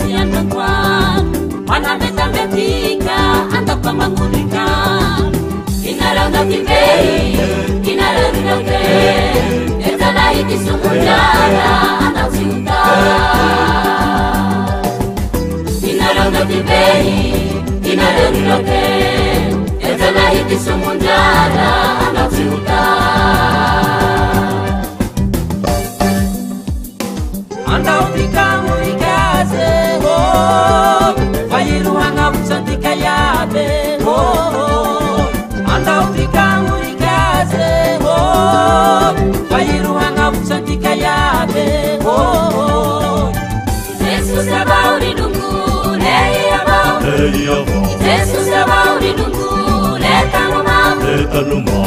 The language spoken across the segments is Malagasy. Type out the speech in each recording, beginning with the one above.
ty androandroany Manambetambe antika andao magnorika Inareo ndaty be Inareo ry raoke Etzalahy ty somondrara andao tsy ho tara Inareo ndaty be Inareo ry raoke Etzalahy ty somondrara andao tsy ho tara Andao tika hagnorika aze oh, fa i ro hagnavotsa antika iaby oh, Andao tika hagnorika aze oh, fa i ro hagnavotsa antika iaby oh. Jesosy avao ry longo ley avao Ley avao Jesosy avao ry longo le tanoma Le tanoma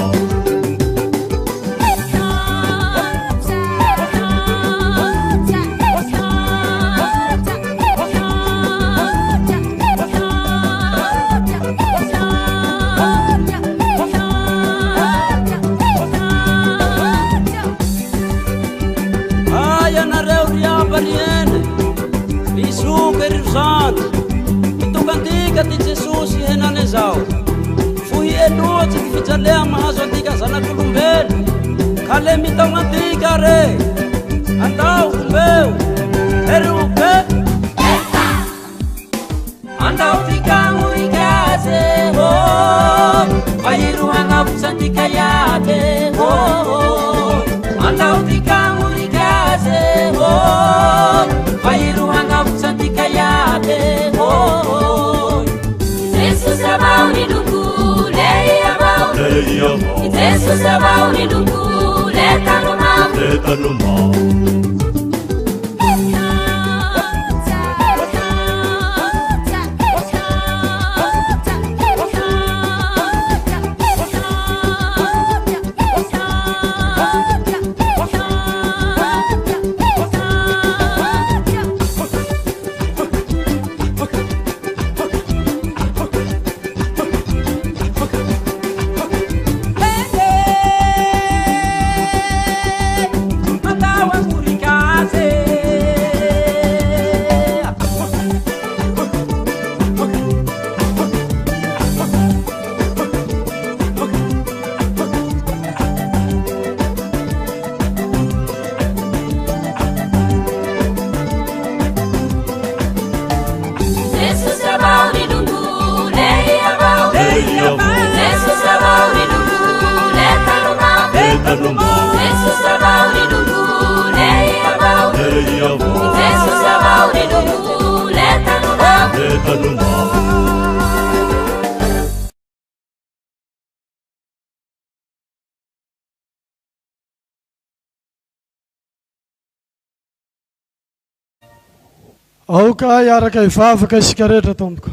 Ay anareo ry aba ry ene, ry zoky ry zandry, mitoka antika ty Jesosy henane zao. Fohy loatsy ty fijalea mahazo antika zanak'olombelo, ka le mitaogna antika re. Andao ombeo, eroke. Andao tika hagnorika aze oh, fa i ro hagnavotsa antika iaby oh, Andao tika hagnorika aze oh, fa i ro hagnavotsa antika iaby oh. Jesosy avao ry longo ley avao Ley avao Jesosy avao ry longo le tanoma Le tanoma Andao hagnorika aze. Jesosy avao ry longo ley avao Ley avao Jesosy avao ry longo le tanoma Le tanoma Jesosy avao ry longo ley avao Ley avao Jesosy avao ry longo le tanoma Le tanoma Aoka hiaraka hivavaka isika rehetra tompoko.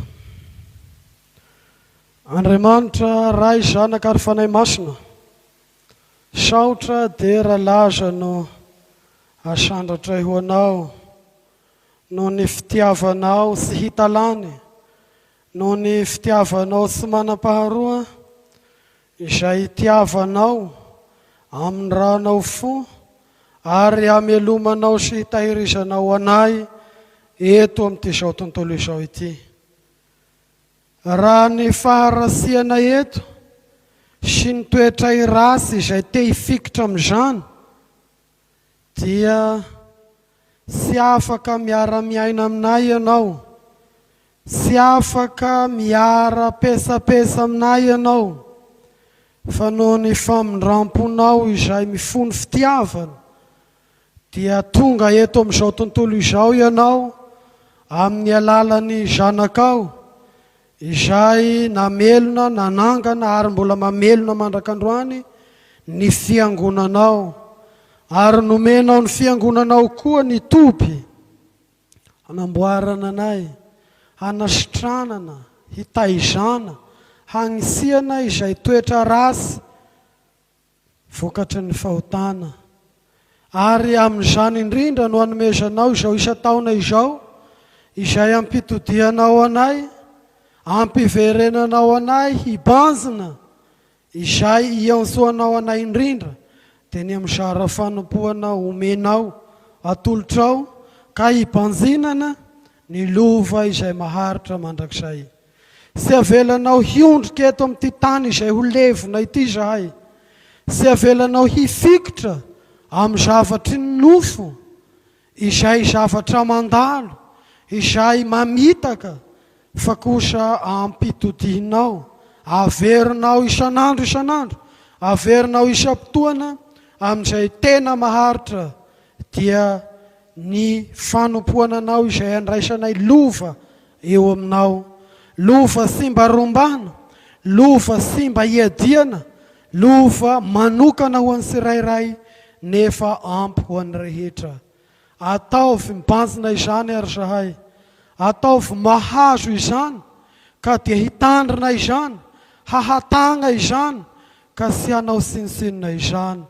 Andriamanitra Ray, Zanaka ary Fanahy Masina, saotra, dera, laza no asandratray ho Anao noho ny fitiavanao tsy hita lany, noho ny fitiavanao tsy manam-paharoa, izay itiavanao amin'ny ranao fo ary hamelomanao sy hitahirizanao anay eto amin'ity izao tontolo izao ity. Raha ny faharasiana eto sy ny toetray ratsy izay te hifikitra amin'izany dia tsy afaka miara-miaina aminay ianao, tsy afaka miara-pesapesa aminay ianao, fa noho ny famindram-ponao izay mifono fitiavana dia tonga eto amin'izao tontolo izao ianao amin'ny alalan'ny Zanakao izay namelona, nanangana ary mbola mamelona mandrak'androany ny Fiangonanao, ary nomenao ny Fiangonanao koa ny toby hanamboarana anay, hanasitranana, hitaizana, hagnisiana izay toetra ratsy vokatry ny fahotana. Ary amin'izany indrindra no anomezanao izao isan-taona izao, izay ampitodihanao anay, ampiverenanao anay hibanjina izay iantsoanao anay indrindra, dia ny amin'ny zara fanompoana omenao, atolotrao, ka hibanjinana. ny lova izay maharitra mandrakizay. Tsy avelanao hiondrika eto amin'ity tany izay ho levona ity izahay. Tsy avelanao hifikitra amin'ny zavatry ny nofo, izay zavatra mandalo, izay mamitaka, fa kosa ampitodihinao, averinao isan'andro isan'andro, averinao isam-potoana amin'izay tena maharitra, dia ny fanompoana Anao izay andraisanay lova eo aminao, lova tsy mba rombana, lova tsy mba iadiana, lova manokana ho an'ny tsirairay nefa ampy ho an'ny rehetra. Ataovy mibanjina izany ary zahay, ataovy mahazo izany ka dia hitandrina izany, hahatagna izany ka tsy hanao tsinontsinona izany.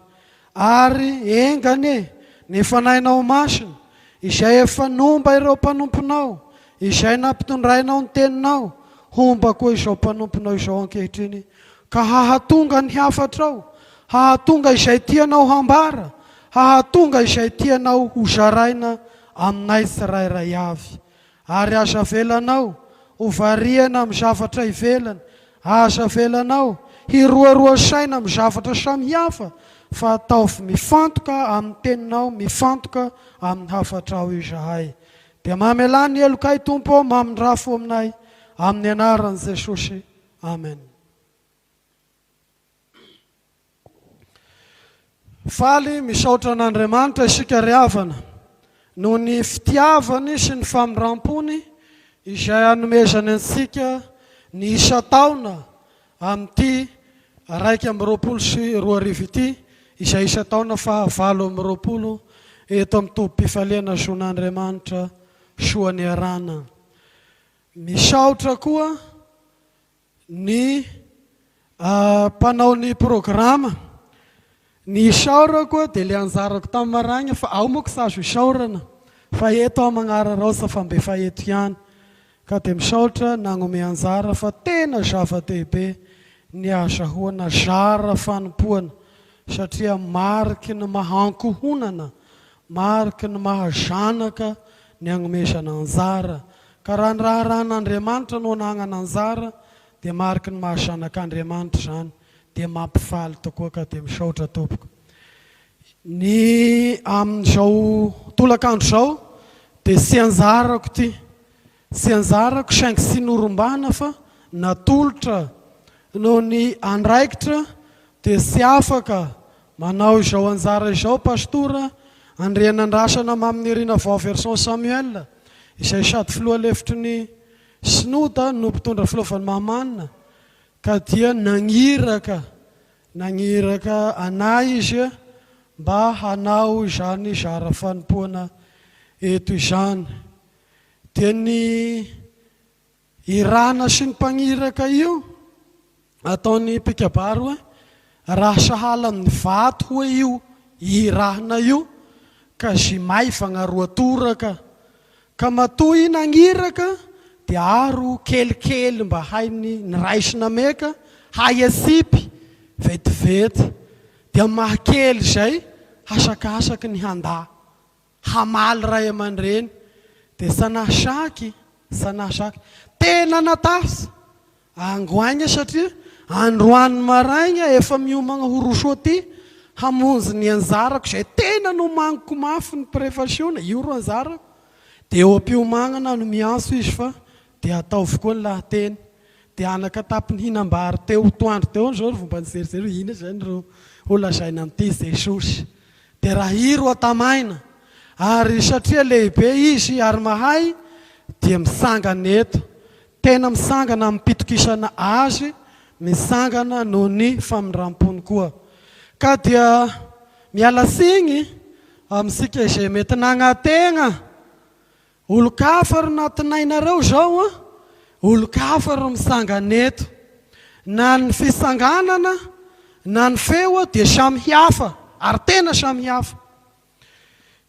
Ary enga anie ny Fanahinao Masina, izay efa nomba ireo mpanomponao, izay nampitondrainao ny Teninao, homba koa izao mpanomponao izao ankehitriny, ka hahatonga ny hafatrao, hahatonga izay tianao hambara, hahatonga izay tianao hozaraina aminay tsirairay avy. Ary aza avelanao ho variana amin'ny zavatra ivelany, aza avelanao hiroaroa saina amin'ny zavatra samihafa, fa ataovy mifantoka amin'ny teninao, mifantoka amin'ny hafatrao izahay. Dia mamelà ny helokay Tompo ô, mamindrafo aminay, amin'ny anaran'i Jesosy. Amen. Faly misaotra an'Andriamanitra isika ry havana noho ny fitiavany sy ny famindram-pony izay anomezany antsika ny isan-taona amin'ity 2021 ity izay isan-taona faha 28 eto amin'ny tobim-pifaliana zon'Andriamanitra Soanierana. Misaotra koa Ny mpanao ny programa. Ny isaorako dia le anjarako tamin'ny maraigna fa ao moa ko tsy azo isaorana fa eto aho magnararaosa fa mba efa eto ihany ka dia misaotra nagnome anjara fa tena zava-dehibe ny azahoana zara fanompoana satria mariky ny maha ankohonana, mariky ny maha zanaka ny agnomezana anjara Ka raha ny raharahan'Andriamanitra no anagnana anjara dia mariky ny maha zanak'Andriamanitra izany dia mampifaly tokoa ka dia misaotra tompoko. Ny amin'izao tolakandro izao dia tsy anjarako ity, tsy anjarako saingy tsy norombahana fa natolotra noho ny andraikitra dia tsy afaka manao izao anjara izao Pastora Andrianandrasana Maminirina Vao Verson Samuel izay sady filoha lefitry ny Synoda no mpitondra fileovan'i Mahamanina ka dia nagniraka nagniraka anay izy mba hanao izany zara fanompoana eto izany. Dia ny Irana sy ny mpagniraka io ataon'ny mpikabary hoe raha sahala amin'ny vato hoe io irahina io ka zy maivagna roa toraka ka matoa i nagniraka dia aro kelikely mba hainy ny raisina meka hay asipy vetivety dia maha kely zay hasakasaky ny handà Hamaly ray aman-dreny dia sanasaky sanasaky tena natasa angoaigna satria androany maraigna efa miomagna ho roso aty hamonjy ny anjarako izay tena nomagniko mafy ny prefasiona io ro anjarako dia eo am-piomagnana no miantso izy fa dia ataovy koa ny lahateny dia anaka tapiny hinam-bary teo toandro teo zao ry vao mba nijerijery hoe ina izany ro ho lazaina amin'ity Jesosy Dia raha i ro atamaina, ary satria lehibe izy ary mahay dia misangana eto. Tena misangana amim-pitokisana azy, misangana noho ny famindram-pony koa. Ka dia miala tsiny amintsika izay mety nagnategna Olon-kafa ry natinainareo zao an! Olon-kafa ry misangana eto. Na ny fisanganana na ny feo dia samy hafa ary tena samy hafa.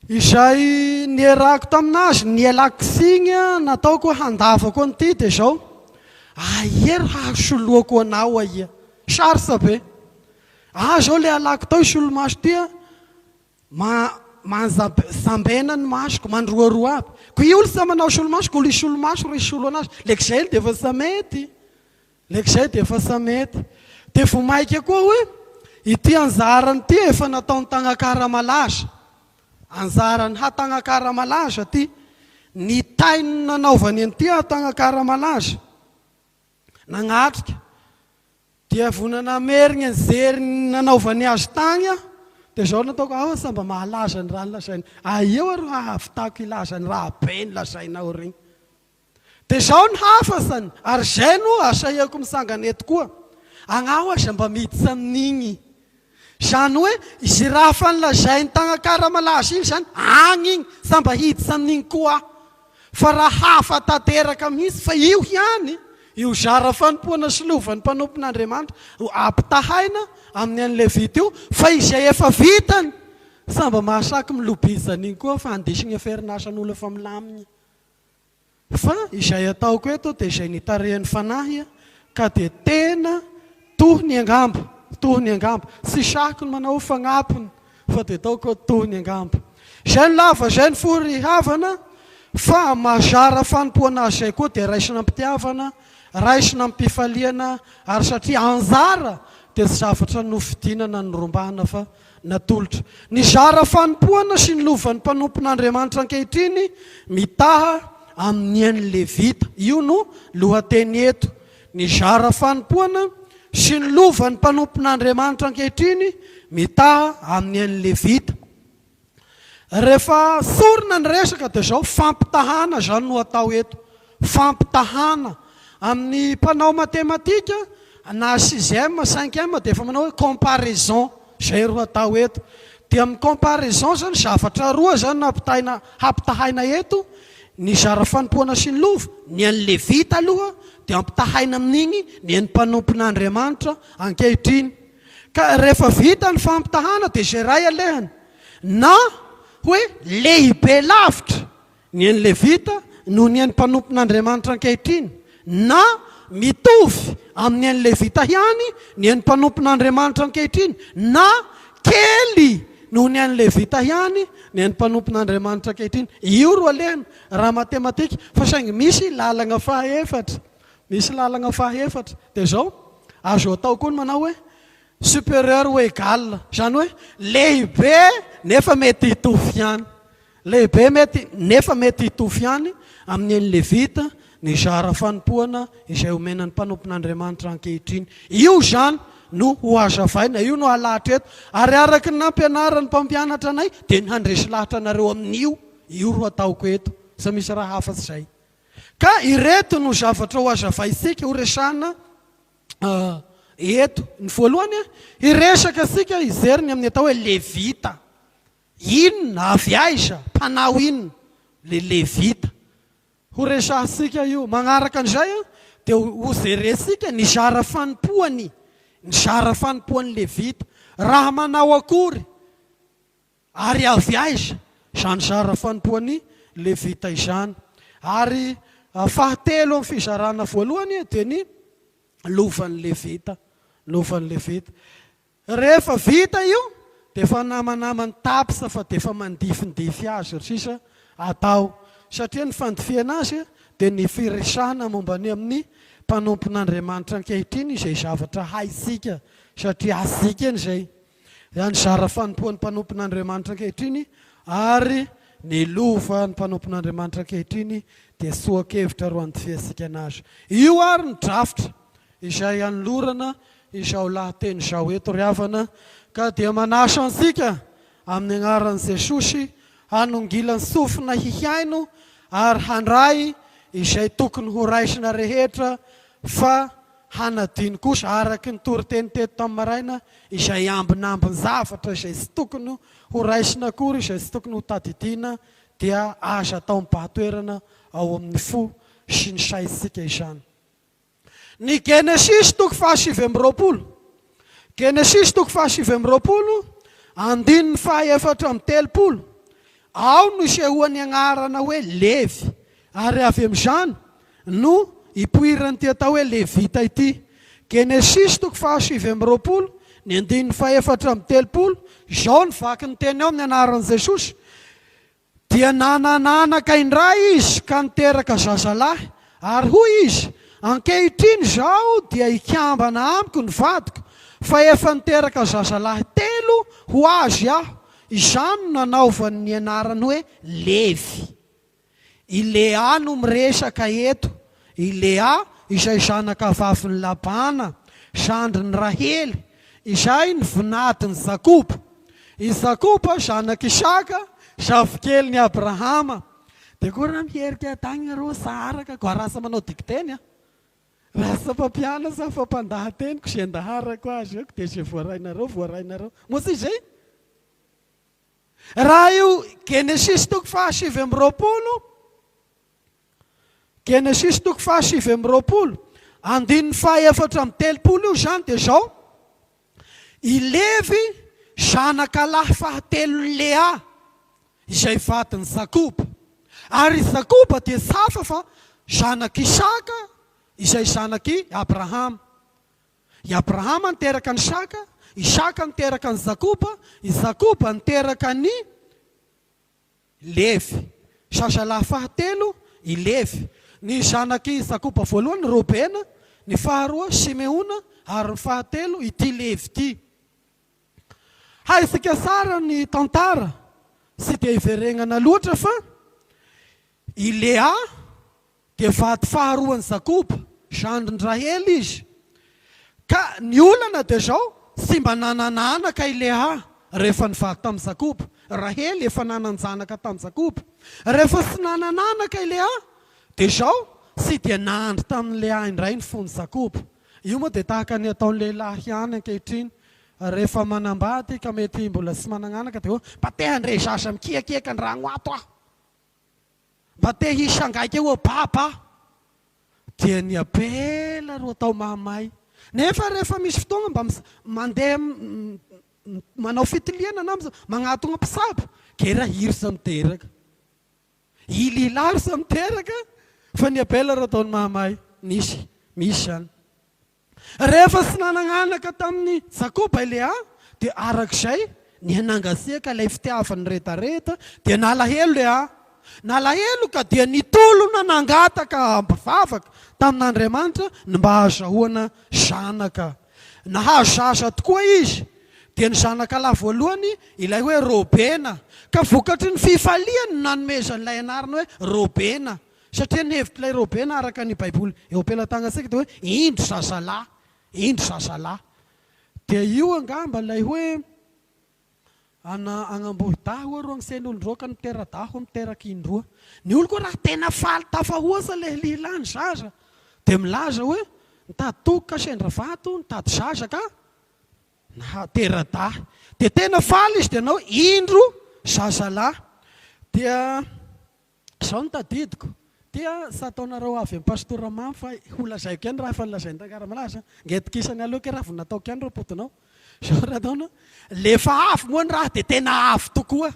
Izay nierako taminazy, nialako tsiny nataoko handavako an'ity dia zao, aia ry hahasoloako anao aia? Sarotsa be. Ah zao le alako tao i solomaso ty an! Ma, Manjambena ny masoko, mandroaroa aby. Ko io olo sa manao solomaso, ko olo hisolomaso ro hisolo anazy. Leky zay de efa sa mety. Leky zay de efa sa mety. De vo maika koa hoe ity anjarany ity efa nataony tagnakaramalaza. Anjarany hatagnakaramalaza ty. Ny tainy nanaovany an'ity hatagnakaramalaza. Nagnatrika. Dia vao nanamerigna ny zery nanaovany azy tagny aho, dia zao nataoko, aho sa mba mahalaza ny raha nolazainy, aia ro hahavitako hilaza ny raha be nolazainao regny. Dia zao ny hafasany, ary zay no asahiako misangana eto koa, agnaho aza mba miditra amin'igny. Zany hoe izy raha fa nolazainy tagny Ankaramalaza igny zany, agny igny, sa mba hiditra amin'igny koa aho. Fa raha hafa tanteraka mihitsy, fa io ihany, io zara fanompoana sy lovan'ny mpanompon'Andriamanitra ampitahaina amin'ny an'ny Levita io, fa izay efa vitany, sa mba mahasaky milobija an'iny koa fa andesigna ferin'asan'olo efa milamigna. Fa izay ataoko eto dia izay nitarihan'ny Fanahy ka dia tena tohiny angamba, tohiny angamba. Tsy sahiko ny manao fagnampiny fa dia ataoko tohiny angamba. Izay ny lava, izay ny fohy ry havana fa mahazara fanompoana azy izay koa dia raisina am-pitiavana, raisina am-pifaliana ary satria anjara dia tsy zavatra nofidina na norombahana fa natolotra. Ny zara fanompoana sy ny lovan'ny mpanompon'Andriamanitra ankehitriny mitaha amin'ny an'ny Levita. Io no lohateny eto. Ny zara fanompoana sy ny lovan'ny mpanompon'Andriamanitra ankehitriny mitaha amin'ny an'ny Levita. Rehefa sorona ny resaka dia izao fampitahana izany no atao eto. Fampitahana. Amin'ny mpanao matematika na sixième, cinquième dia efa manao hoe comparaison. Izay ro atao eto. Dia amin'ny comparaison izany zavatra roa izany no ampitahaina hampitahaina eto, ny zara fanompoana sy ny lova, ny an'ny levita aloha dia ampitahaina amin'igny ny an'ny mpanompon'Andriamanitra ankehitriny. Ka rehefa vita ny fampitahana dia izay ray alehany na hoe lehibe lavitra ny an'ny Levita noho ny an'ny mpanompon'Andriamanitra ankehitriny, na mitovy amin'ny an'ny Levita ihany ny an'ny mpanompon'Andriamanitra ankehitriny, na kely noho ny an'ny Levita ihany ny an'ny mpanompon'Andriamanitra ankehitriny. Io ro alehany raha matematika, fa saingy misy lalagna fahaefatra. Misy lalagna fahaefatra. Dia izao, azo atao koa ny manao hoe supérieur ou égal, izany hoe lehibe nefa mety hitovy ihany. Lehibe mety nefa mety hitovy ihany amin'ny an'ny Levita ny zara fanompoana izay omena ny mpanompon'Andriamanitra ankehitriny. Io izany no ho hazavaina, io no halahatra eto. Ary araka ny nampianaran'ny mpampianatra anay dia ny handresy lahatra anareo amin'io, io ro ataoko eto. Tsy misy raha hafa tsy izay. Ka ireto no zavatra ho hazavaintsika, ho resahana eto. Ny voalohany, hiresaka isika hijery ny amin'ny atao hoe Levita. Inona, avy aiza, mpanao inona le Levita? Ho resahantsika io. Magnaraka an'izay dia ho jerentsika ny zara fanompoany, ny zara fanompoan'ny Levita. Raha manao akory ary avy aiza izany zara fanompoan'ny Levita izany? Ary fahatelo amin'ny fizarana voalohany dia ny lovan'ny Levita, lovan'ny Levita. Rehefa vita io dia efa namanaman'ny taps fa dia efa mandifindify azy ry sisa atao satria ny fandifihana azy dia ny firesahana momba ny amin'ny mpanompon'Andriamanitra ankehitriny izay zavatra haintsika satria azikany izay ny zara fanompoan'ny mpanompon'Andriamanitra ankehitriny ary ny lovan'ny mpanompon'Andriamanitra ankehitriny dia soa-kevitra ro andifiantsika anazy. Io ary ny drafitra izay anolorana izao lahateny izao eto ry havana ka dia manasa antsika amin'ny anaran'i Jesosy hanongilan'ny sofina hihaino ary handray izay tokony ho raisina rehetra fa hanadino kosa araka ny toriteny teto tamin'ny maraina izay ambinambin-javatra izay tsy tokony ho raisina akory izay tsy tokony ho tadidiana dia aza atao mibahan-toerana ao amin'ny fo sy ny saintsika izany. Ny Genesisy toko faha-29. Genesisy toko faha-29, andininy faha-34. Ao no isehoan'ny agnarana hoe Levy, ary avy amin'izany no ipoiran'ity atao hoe Levita ity. Genesisy toko faha-29, Ny andininy fahefatra amby 30, izao ny vaky ny teny ao amin'ny anaran'i Jesosy, Dia nanana anaka indray izy ka niteraka zazalahy, ary hoy izy, Ankehitriny izao dia hikambana amiko ny vadiko, fa efa niteraka zazalahy telo ho azy aho. Izany no nanaovany ny anarany hoe Levy. I Lea no miresaka eto. I Lea izay zanakavavin'i Labana, zandrin'i Rahely, izay nivinadin'i Jakoba. I Jakoba zanak'i Isaka, zafikelin'i Abrahama. Dia koa raha miherika tagny arô saraka ko rasa manao dikiteny a. Rasa mpampianatra fa mpandahateny ko ze andaharako azy eo ko dia ze voarainareo voarainareo. Moa tsy izay? Raha io Genesisy toko faha 29, Genesisy toko faha 29, andininy faha-34 io izany dia izao, I Levy zanaka lahy fahatelon'i Lea, izay vadin'i Jakoba. Ary i Jakoba dia tsy hafa fa zanak'i Isaka, izay zanak'i Abrahama. I Abrahama niteraka an'i Isaka, Isaka niteraka an'i Jakoba, i Jakoba niteraka an'i Levy. Zazalahy fahatelo i Levy. Ny zanak'i Jakoba voalohany, Robena, ny faharoa, Simeona, ary ny fahatelo, ity Levy ity. Haintsika tsara ny tantara, tsy dia iverenana loatra fa i Lea dia vady faharoan'i Jakoba, zandrin-dRahely izy. Ka ny olana dia izao, tsy mba nanana anaka i Lea rehefa nivady tamin'i Jakoba. Rahely efa nanan-janaka tamin'i Jakoba. Rehefa tsy nanana anaka i Lea, dia izao, tsy dia nandry tamin'i Lea indray ny fon'i Jakoba. Io moa dia tahaka ny ataon'ny lehilahy ihany ankehitriny, rehefa manambady ka mety mbola tsy manana anaka dia hoe, mba te handre zaza mikiakiaka an-drano ato aho. Mba te hisangaika eo baba aho. Dia ny apela ro atao mahamay. Nefa rehefa misy fotoagna mba mandeha manao fitiliana na magnatogna mpisabo, ke raha iry sa miteraka. I lehilahy ry sa miteraka fa ny apela ro ataony mahamay. Nisy, misy zany. Rehefa tsy nanagnanaka tamin'i Jakoba i Lea, dia araka izay, nihanangasiaka ilay fitiavany redareda, dia nalahelo Lea. Nalahelo ka dia nitolona nangataka ampivavaka tamin'Andriamanitra ny mba hahazahoana zanaka. Nahazo zaza tokoa izy, dia ny zanakalahy voalohany ilay hoe Robena, ka vokatry ny fifaliany no nanomezany ilay anarana hoe Robena. Satria ny hevitr'ilay Robena araka ny Baiboly eo am-pelatanantsika dia hoe indro zazalahy, indro zazalahy. Dia io angamba ilay hoe ana agnambohidahy ho'a ro agnisen'olon-droa ka mitera-dahy ho'a miteraka indroa. Ny olo koa raha tena faly tafahoatsa le lehilahy ny zaza dia milaza hoe nitady toky ka sendra vato, nitady zaza ka nahatera-dahy. Dia tena faly izy dia nanao hoe indro zazalahy. Dia Izao no tadidiko, dia tsy ataonareo avy amin'i Pastora Mamy fa ho lazaiko ihany raha efa nolazain'i Rangaramalaza, ngetokisany aloha kay raha vao nataoko ihany ireo podinao. Izao raha ataonao, le efa avy moa ny raha dia tena avy tokoa.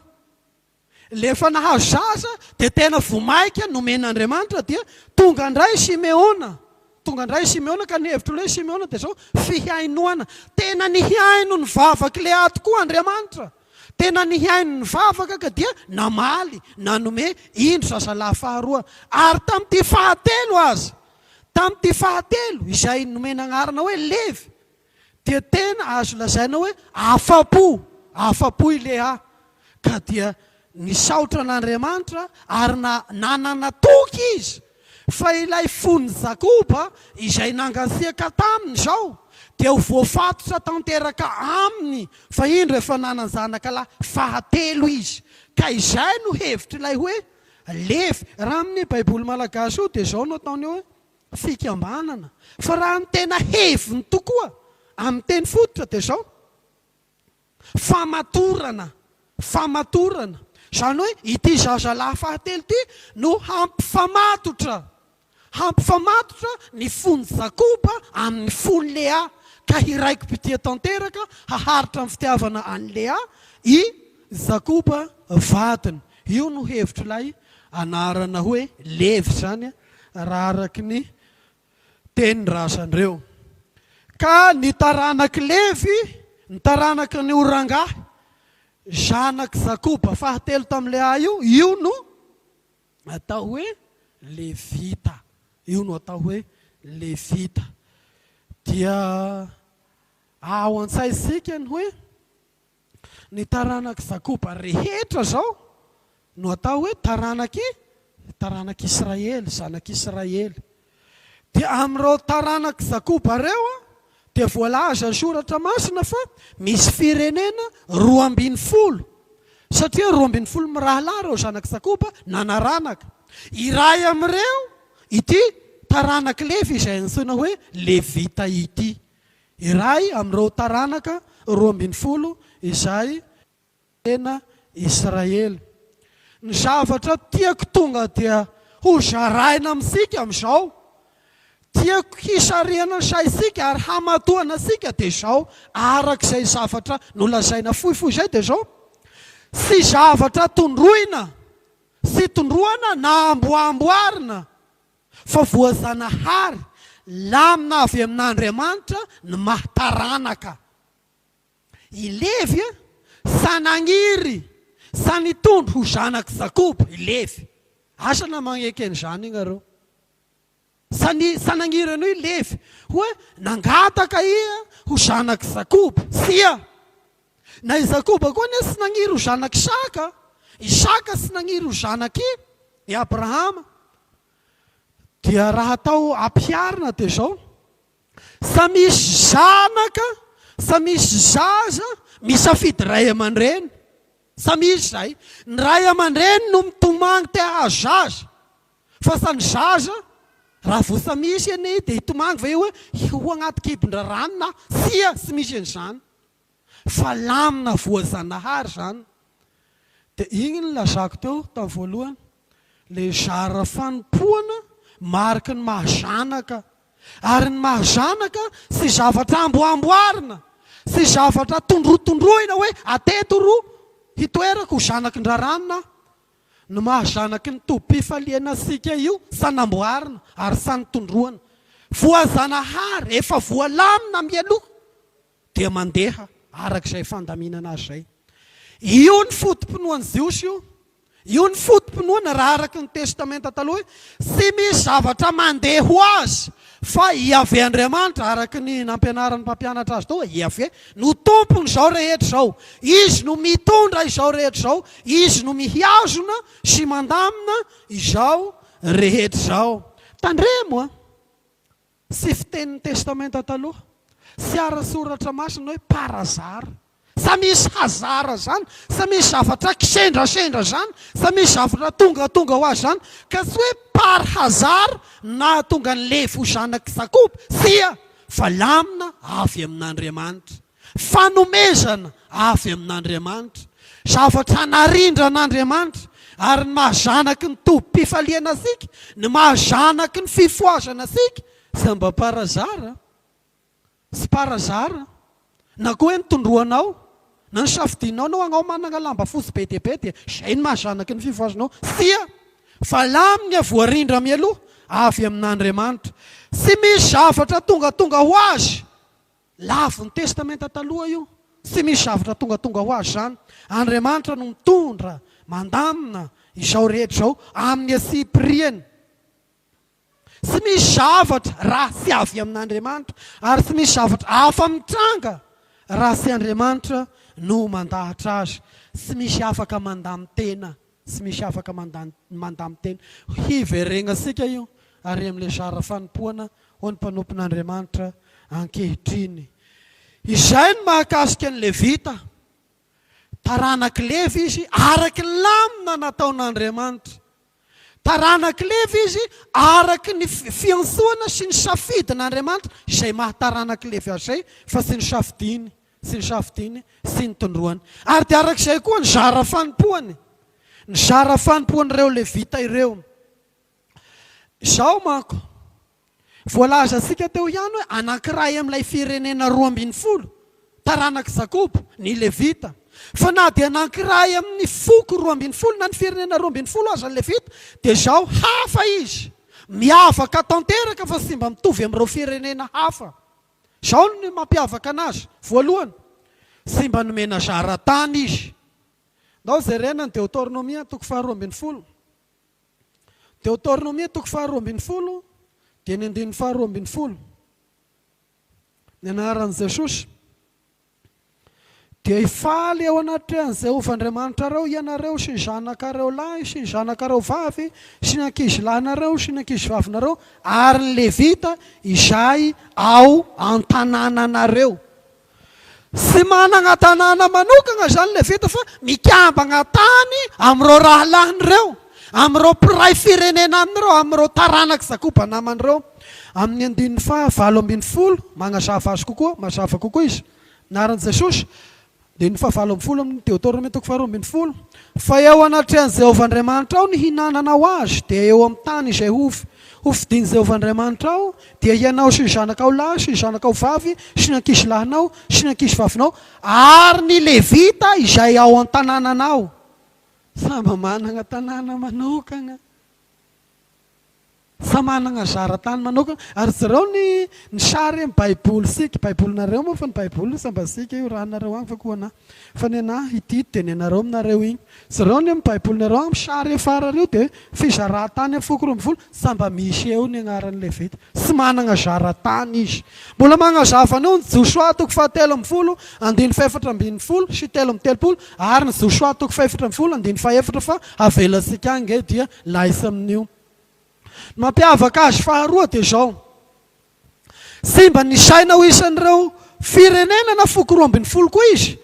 Le efa nahazo zaza dia tena voa maika nomen'Andriamanitra dia tonga indray Simeona. Tonga indray Simeona ka ny hevitr'ilay hoe Simeona dia izao, fihainoana. Tena nihaino ny vavak'i Lea tokoa Andriamanitra. Tena nihaino ny vavaka ka dia namaly, nanome indro zazalahy faharoa. Ary tamin'ity fahatelo aza, tamin'ity fahatelo izay nomena anarana hoe Levy, dia tena azo lazaina hoe afa-po, afa-po i Lea, ka dia nisaotra an'Andriamanitra ary na nanana toky izy fa ilay fon'i Jakoba izay nangasiaka taminy izao dia ho voafatotra tanteraka aminy fa indro efa nanan-janaka lahy fahatelo izy. Ka izay no hevitr'ilay hoe Levy. Raha amin'ny Baiboly malagasy io dia izao no ataony hoe fikambanana. Fa raha ny tena heviny tokoa amin'ny teny fototra dia izao, Famatorana, famatorana. Izany hoe ity zazalahy fahatelo ity no hampifamatotra, hampifamatotra ny fon'i Jakoba amin'ny fon'i Lea, ka hiraiki-pitia tanteraka haharitra amin'ny fitiavana an'i Lea i Jakoba vadiny. Io no hevitr'ilay anarana hoe Levy izany raha araka ny tenin-drazan'ireo. Ka ny taranak'i Levy ny taranaky ny orangahy zanak'i Jakoba fahatelo tamin'i Lea io, io no atao hoe Levita. Io no atao hoe Levita. Dia ao an-tsaintsika ny hoe ny taranak'i Jakoba rehetra izao no atao hoe taranak'i taranak'Israely, zanak'Israely. Dia amin'ireo taranak'i Jakoba ireo dia voalaza ny Soratra Masina fa misy firenena 12, satria 12 mirahalahy ireo zanak'i Jakoba nanaranaka. Iray amin'ireo ity taranak'i Levy izay antsoina hoe Levita ity. Iray amin'ireo taranaka 12 izay tena Israely. Ny zavatra tiako tonga dia ho zaraina amintsika amin'izao, tiako hisarihana ny saintsika ary hamatoana antsika dia izao, araka izay zavatra nolazaina fohifohy izay dia izao, tsy zavatra tondroina sy tondroana na amboamboarina fa voazanahary, lamina avy amin'Andriamanitra ny maha taranaka. I Levy sa nagniry sa nitondro ho zanak'i Jakoba i Levy? Asa na magneke an'izany ianareo. Sa ni, sa nagniry an'io i Levy hoe nangataka iha ho zanak'i Jakoba? Tsia. Na i Jakoba koa anie tsy nagniry ho zanak'Isaka. Isaka tsy nagniry ho zanak'i i Abrahama. Dia raha atao ampiharina dia izao, Sa misy zanaka, sa misy zaza misafidy ray aman-dreny. Sa misy izay. Ny ray aman-dreny no mitomagny te hahazo zaza. Fa sa ny zaza, raha vao sa misy anie dia hitomagny ve hoe ho agnaty kibon-draranona aho? Tsia, tsy misy an'izany. Fa lamina voazanahary izany. Dia igny no lazako teo tamin'ny voalohany, le zara fanompoana mariky ny maha zanaka. Ary ny maha zanaka tsy zavatra amboamboarina, tsy zavatra tondrotondroina hoe ateto ro hitoerako ho zanaky ndraranona aho. Ny maha zanaky ny tobim-pifaliana antsika io sa namboarina ary sa notondroana. Voazanahary, efa voalamina mialoha. dia mandeha araka izay fandaminana azy izay. Io ny foto-pinoan'ny Jiosy io. Io ny foto-pinoana raha araka ny Testamenta Taloha hoe tsy misy zavatra mandeha ho azy fa i Yaveh Andriamanitra, araka ny nampianaran'ny mpampianatra azy teo, Yaveh no tompon'izao rehetra izao. Izy no mitondra izao rehetra izao. Izy no mihazona sy mandamina izao rehetra izao. Tandremo a! Tsy fitenin'ny Testamenta Taloha, tsy ara-tsoratra masina hoe par hasard. Sa misy hasard izany? Sa misy zavatra kisendrasendra izany? Sa misy zavatra tongatonga ho azy izany? Ka tsy hoe par hasard no nahatonga an'i Levy ho zanak'i Jakoba. Tsia, fa lamina avy amin'Andriamanitra. Fanomezana avy amin'Andriamanitra. Zavatra narindran'Andriamanitra. Ary ny maha zanaky ny tobim-pifaliana antsika, ny maha zanaky ny fifohazana antsika, tsy mba par hasard, tsy par hasard. Na koa hoe notondroanao, na nosafidianao anao agnao manana lamba fotsy be dia be dia izay no maha zanaky ny fifohazanao. Tsia! Fa lamina voarindra mialoha avy amin'Andriamanitra. Tsy misy zavatra tongatonga ho azy. Lavin'ny Testamenta Taloha io. Tsy misy zavatra tongatonga ho azy izany. Andriamanitra no mitondra, mandamina izao rehetra izao amin'ny antsipiriany. Tsy misy zavatra raha tsy avy amin'Andriamanitra, ary tsy misy zavatra hafa mitranga raha tsy Andriamanitra no mandahatra azy. Tsy misy afaka mandamin-tena. Tsy misy afaka mandamin-tena. Hiveregnantsika io ary amin'ilay zara fanompoana ho an'ny mpanompon'Andriamanitra ankehitriny. Izay no mahakasika ny Levita. Taranak'i Levy izy araka ny lamina nataon'Andriamanitra. Taranak'i Levy izy araka ny fiantsoana sy ny safidin'Andriamanitra izay maha taranak'i Levy azy izay fa tsy ny safidiny. sy ny safidiany sy ny tondroany. Ary dia araka izay koa ny zara fanompoany, ny zara fanompoan'ireo Levita ireo. Izao manko, voalazantsika teo ihany hoe anankiray amin'ilay firenena 12, taranak'i Jakoba, ny Levita. Fa na dia anankiray amin'ny foko 12 na ny firenena 12 aza ny Levita, dia izao hafa izy, miavaka tanteraka fa tsy mba mitovy amin'ireo firenena hafa. Izao no mampiavaka anazy, voalohany, Sy mba nomena zara-tany izy. Ndao jerena ny Deotornomia toko faharoa ambin'ny folo. Deotornomia toko faharoa ambin'ny folo dia ny andininy faharoa ambin'ny folo. Ny anaran'i Jesosy. Dia hifaly eo anatrehan'i Jehovah Andriamanitrareo ianareo sy ny zanakareo lahy sy ny zanakareo vavy sy ny ankizilahinareo sy ny ankizivavinareo ary ny Levita izay ao an-tanànanareo. Tsy manana tanàna manokana izany Levita fa mikambana tany amin'ireo rahalahiny ireo, amin'ireo mpiray firenena aminy ireo, amin'ireo taranak'i Jakoba namany ireo. Amin'ny andininy faha 18, magnazava azy kokoa, mazava kokoa izy. Anaran'i Jesosy, andininy faha 18 amin'ny Deoteronomia toko faha 12, Fa eo anatrehan'i Jehovah Andriamanitrao ny hinananao azy, dia eo amin'ny tany izay ho hofidin'i Jehovah Andriamanitrao, dia ianao sy ny zanakao lahy sy ny zanakao vavy sy ny ankizilahinao sy ny ankizivavinao ary ny Levita izay ao an-tanànanao. Samy manana tanàna manokana. Sa managna zaratany manokana? Ary jereo ny ny sary amy baiboly sika, baibolinareo moa fa ny baiboly sa mba sika io raha anareo agny fa koa anah fa ny anah ity de ny anareo aminareo igny. Jereo ny amy baibolinareo agny sary farany io de fizaratany amy foko 12 sa mba misy eo ny agnaran'ny levita. Tsy managna zaratany izy. Mbola magnazava an'io ny Josoa toko faha 13 andininy faha 14 sy 33 ary ny Josoa toko faha 14 andininy faha-4 fa avelantsika agny nge dia laisa amin'io. Ny mampiavaka azy faharoa dia izao, tsy mba nisaina ho isan'ireo firenena na foko 12 koa izy,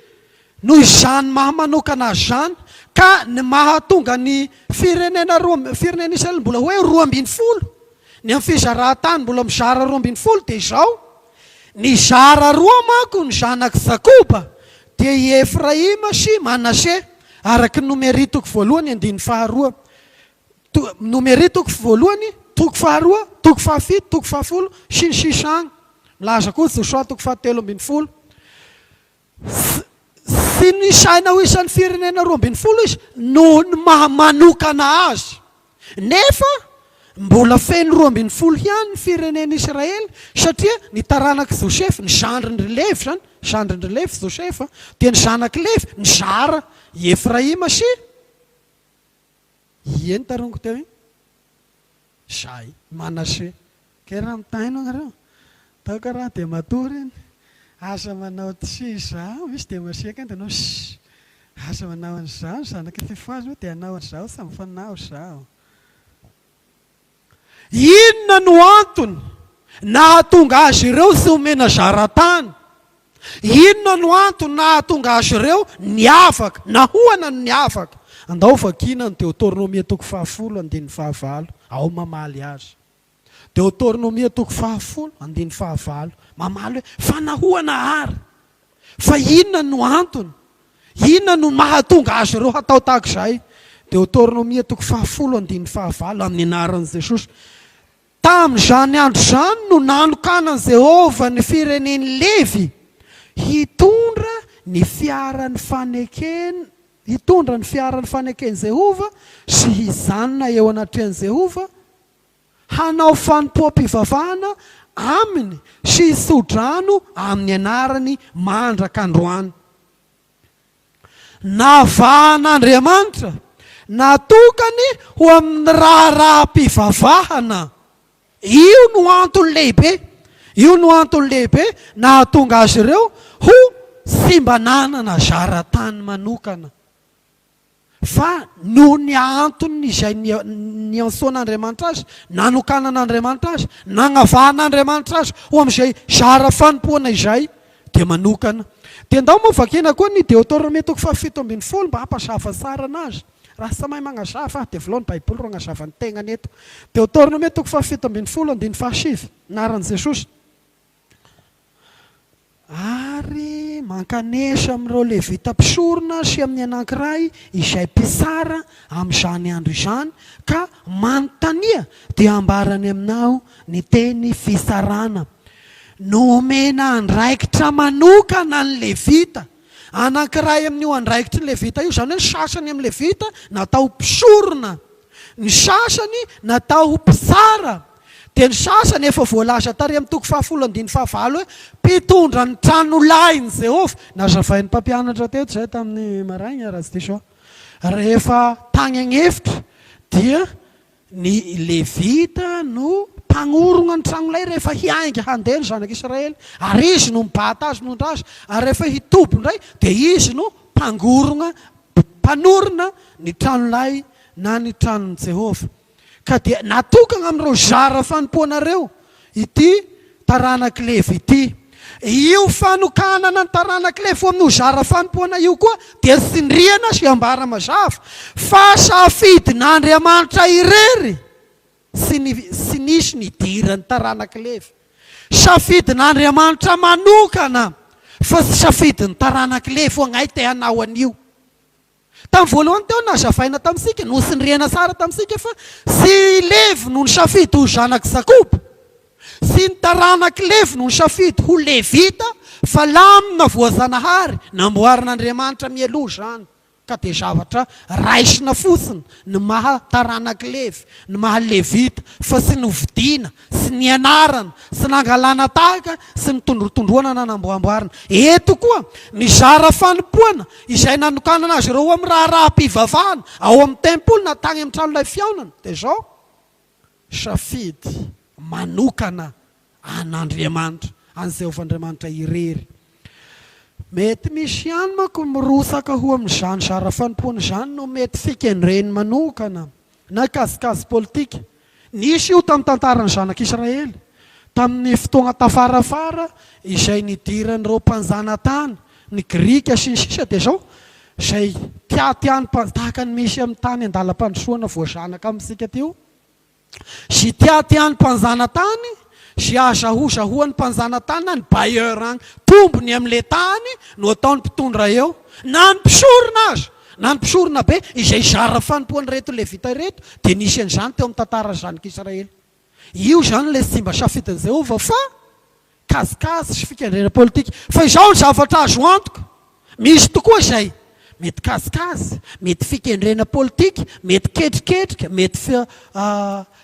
noho izany maha manokana azy izany, ka ny mahatonga ny firenena roa, firenena Israely mbola hoe 12, ny amin'ny fizaran-tany mbola mizara 12 dia izao, nizara roa manko ny zanak'i Jakoba, dia i Efraima sy Manase, araka ny Nomery toko voalohany andininy faharoa. Nomery toko voalohany, toko faharoa, toko fahafito, toko fahafolo, sy ny sisa agny. Milaza koa Josoa toko faha 13. Tsy nisaina ho isan'ny firenena 12 izy noho ny maha manokana azy. Nefa mbola feno 12 ihany ny firenena Israely satria ny taranak'i Josefa, ny zandrin-dry Levy izany, zandrin-dry Levy Josefa, dia ny zanak'i Levy nizara i Efraima sy Ie ny taroniko teo igny. Zay. Manase. Kay raha mitaino anareo. Atao karaha dia matory iny. Aza manao tsy izaho misy dia masiaka any dia anao shh. Aza manao an'izao ny zanaky ny fifohazana dia hanao an'izao tsy mifanao izaho. Inona no antony nahatonga azy ireo tsy omena zaratany? Inona no antony nahatonga azy ireo niavaka? Nahoana no niavaka? Andao vakiana ny Deotornomia toko fahafolo andininy fahavalo, ao mamaly azy. Deotornomia toko fahafolo andininy fahavalo, mamaly hoe, fa nahoana àry? Fa inona no antony? Inona no mahatonga azy ireo hatao tahaka izay? Deotornomia toko fahafolo andininy fahavalo, amin'ny anaran'i Jesosy. Tamin'izany andro izany no nanokanan'i Jehovah ny firenen'i Levy hitondra ny fiaran'ny faneken, hitondra ny fiaran'ny faneken'i Jehovah sy hijanona eo anatrehan'i Jehovah, hanao fanompoam-pivavahana aminy sy hitso-drano amin'ny anarany mandraka androany. Navahan'Andriamanitra, natokany ho amin'ny raharaham-pivavahana. Io no antony lehibe, io no antony lehibe nahatonga azy ireo ho tsy mba nanana zara-tany manokana. Fa noho ny antony izay niantsoan'Andriamanitra azy, nanokanan'Andriamanitra azy, nagnavahan'Andriamanitra azy ho amin'izay zara fanompoana izay, dia manokana. Dia ndao moa vakiana koa ny Deoteronomia toko faha 17 mba hampazava tsara anazy. Raha tsy mahay magnazava aho dia vilao ny Baiboly ro agnazava ny tegnany eto. Deoteronomia toko faha 17 andininy faha 9, anaran'i Jesosy. Ary mankanesa amin'ireo Levita mpisorona sy amin'ny anankiray izay mpitsara amin'izany andro izany, ka manontania, dia hambarany aminao ny teny fitsarana. Nomena andraikitra manokana ny Levita. Anankiray amin'io andraikitry ny Levita io, izany hoe ny sasany amin'ny Levita natao ho mpisorona, ny sasany natao ho mpitsara. Dia ny sasany efa voalaza tary amin'ny toko fahafolo andininy fahavalo hoe mpitondra ny tranolahin'i Jehovah. Nazavain'ny mpampianatra teto izay tamin'ny maraina raha tsy diso aho. Rehefa tany agn'efitra dia ny Levita no mpagnorogna ny tragnolay rehefa hiainga handeha ny zanak'Israely, ary izy no mibata azy mitondra azy, ary rehefa hitoby indray dia izy no mpangorogna, mpanorina ny tranolay na ny tranon'i Jehovah. Ka dia natokana amin'ireo zara fanompoanareo ity taranak'i Levy ity. Io fanokanana ny taranak'i Levy ho amin'io zara fanompoana io koa dia tsindriana sy ambara mazava fa safidin'Andriamanitra irery sy ny sy nisy nidiran'ny taranak'i Levy. Safidin'Andriamanitra manokana fa tsy safidin'ny taranak'i Levy ho anay te hanao an'io. Tamin'ny voalohany teo nazavaina tamintsika, notsindriana tsara tamintsika fa tsy i Levy no nisafidy ho zanak'i Jakoba, tsy ny taranak'i Levy no nisafidy ho Levita fa lamina voajanahary namboarin'Andriamanitra mialoha izany ka dia zavatra raisina fotsiny ny maha taranak'i Levy, ny maha Levita fa tsy novidiana Tsy nianarana, tsy nangalana tahaka, tsy nitondrotondroana na namboamboarina. Eto koa, ny zara fanompoana izay nanokanana azy ireo ho amin'ny raharaham-pivavahana ao amin'ny tempoly na tany amin'ny tranolay fihaonana, dia izao, safidy manokana an'Andriamanitra, an'i Jehovah Andriamanitra irery. Mety misy ihany manko mirotsaka ho amin'izany zara fanompoana izany no mety fikendreny manokana na kajikajy politika. Nisy io tamin'ny tantaran'ny zanak'Israely, tamin'ny fotoagna tafarafara izay nidiran'ireo mpanjanatany, ny Grika sy ny sisa dia izao, izay tiatian'ny mpan-, tahaka ny misy amin'ny tany an-dalam-pandrosoana voazanaka amintsika aty io, Sy tiatian'ny mpanjanatany sy azahozahoan'ny mpanjanatany na ny bailleur agny tombony amin'le tany no ataon'ny mpitondra eo na ny mpisorona aza na ny mpisorona be izay zara fanompoan'ireto levita ireto dia nisy an'izany teo amin'ny tantaran'ny zanak'Israely. Io izany ilay tsy mba safidin'i Jehovah fa Kajikajy sy fikendrena politika. Fa izao ny zavatra azo antoka, misy tokoa izay mety kajikajy, mety fikendrena politika, mety ketriketrika, mety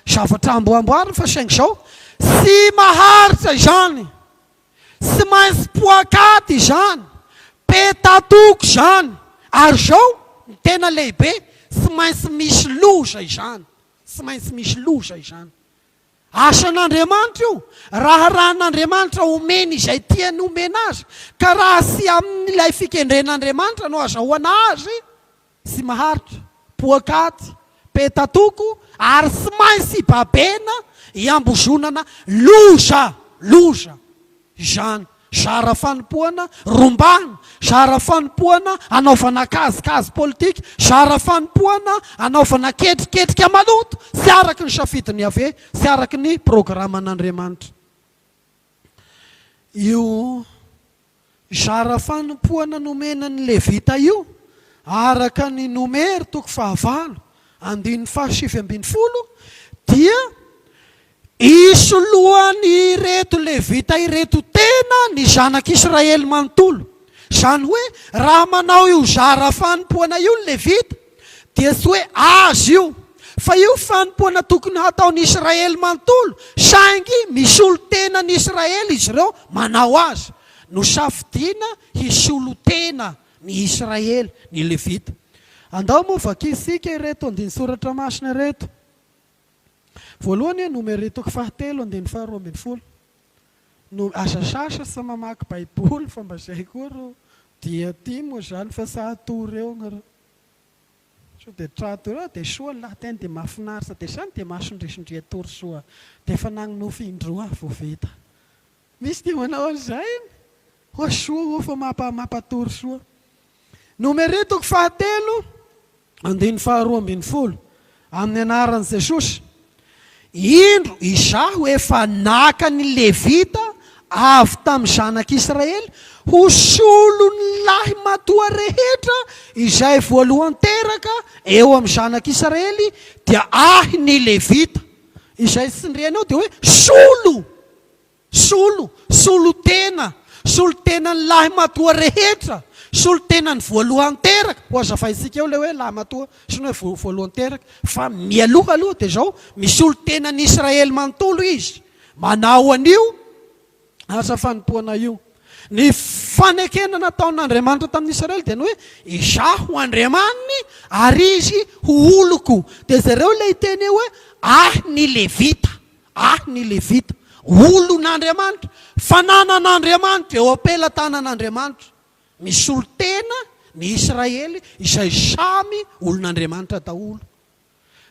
zavatra amboamboarina fa saingy izao, tsy maharitra izany, tsy maintsy poakaty izany, petatoko izany, ary izao ny tena lehibe, tsy maintsy misy loza izany, tsy maintsy misy loza izany. Asan'Andriamanitra io, raharahan'Andriamanitra omeny izay tiany homena azy, ka raha tsy amin'ilay fikendren'Andriamanitra no azahoana azy, tsy maharitra, poakaty, petatoko, ary tsy maintsy babena iambozonana loza, loza. Izany, zara fanompoana rombahina, zara fanompoana anaovana kajikajy politika, zara fanompoana anaovana ketriketrika maloto, tsy araka ny safidin'i Yaveh, tsy araka ny programan'Andriamanitra. Io zara fanompoana nomena ny Levita io, araka ny Nomery toko fahavalo, andininy fahasivy ambin'ny folo, dia Isoloan'ireto Levita ireto tena ny zanak'Israely manontolo. Izany hoe, raha manao io zara fanompoana io ny Levita, dia tsy hoe azy io, fa io fanompoana tokony hataon'ny Israely manontolo, saingy misolo tena ny Israely izy ireo manao azy. Nosafidiana hisolo tena ny Israely ny Levita. Andao moa vakintsika ireto andinin-tsoratra masina ireto. Voalohany, Nomery toko fahatelo andininy faharoa ambin'ny folo. No, aza sasa tsy mamaky baiboly fa mba zay koa ro dia ty moa zany fa sa hatory eo nareo. Sao dia tra-tory eo dia soa ny lahateny dia mahafinaritra dia zany dia mahasondrisondria tory soa. Dia efa nagnonofy indroa vao vita. Misy dia manao an'izay iny. Hoa soa hoa fa mampa mampatory soa. Nomery toko fahatelo andininy faharoa ambin'ny folo, Amin'ny anaran'i Jesosy, indro izaho efa naka ny Levita avy tamin'ny zanak'Israely ho solon'ny lahy matoa rehetra izay voalohan-teraka eo amin'ny zanak'Israely, dia ahy ny Levita. Izay tsindriana eo dia hoe solo. Solo, solo tena, solo tenan'ny lahy matoa rehetra, Solontenan'ny voalohan-teraka, ho hazavaintsika eo ilay hoe lahimatoa sy ny hoe voalohan-teraka, fa mialoha aloha dia izao, misolo tena ny Israely manontolo izy, manao an'io asa fanompoana io. Ny fanekena nataon'Andriamanitra tamin'ny Israely dia ny hoe, Izaho ho Andriamaniny ary izy ho oloko. Dia jereo ilay teny eo hoe, ahy ny Levita. Ahy ny Levita, olon'Andriamanitra, fananan'Andriamanitra, eo am-pelatanan'Andriamanitra. Misolo tena ny Israely izay samy olon'Andriamanitra daholo.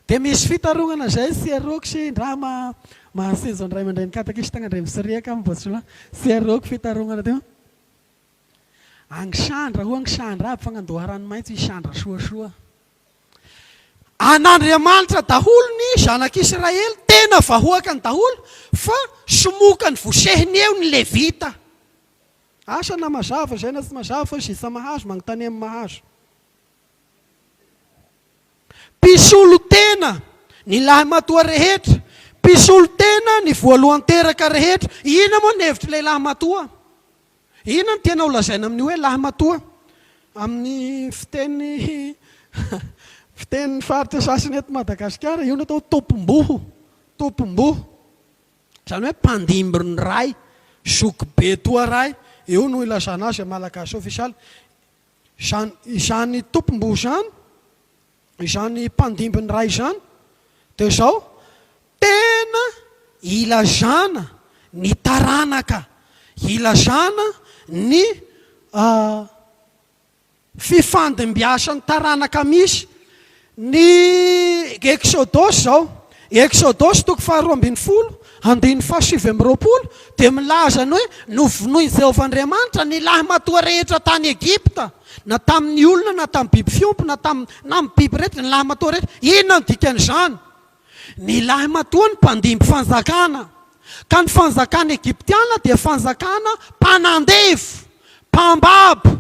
Dia misy fitarognana izay sy aroako sy ndra ma mahasezo ny ray aman-dreny katekista agny ndray misoriaka am voatsola sy aroako fitarognana teo. Agny sandra hoa agny sandra aby fagnandoha rano maitso i sandra soasoa. An'Andriamanitra daholo ny zanak'Israely, tena vahoakany daholo, fa somokany vosehiny eo ny Levita. Asa na mazava izay na tsy mazava fa zitsa mahazo, magnontania amin'ny mahazo. Mpisolo tena ny lahimatoa rehetra, mpisolo tena ny voalohan-teraka rehetra. Inona moa ny hevitr'ilay lahimatoa? Inona no tianao holazaina amin'ny hoe lahimatoa? Amin'ny fiteny fitenin'ny faritra sasany eto Madagasikara, io no atao hoe tompom-boho, tompom-boho. Izany hoe mpandimby ny ray, zokibe toa ray, io no ilazana azy amin'ny malagasy ofisialy. Izany izany tompom-boho izany, izany mpandimby ny ray izany dia izao, tena ilazana ny taranaka, ilazana ny fifandimbiasan'ny taranaka misy. Ny Eksodosy izao, Eksodosy toko faharoa ambin'ny folo, andininy fahasivy amby 20 dia milaza ny hoe novonoin'i Jehovah Andriamanitra ny lahimatoa rehetra tany Egypta. Na tamin'ny olona na tamin'ny biby fiompy na tamin'ny na amin'ny biby rehetra, ny lahimatoa rehetra. Inona no dikan'izany? Ny lahimatoa no mpandimby fanjakana. Ka ny fanjakana egyptiana dia fanjakana mpanandevo, mpambabo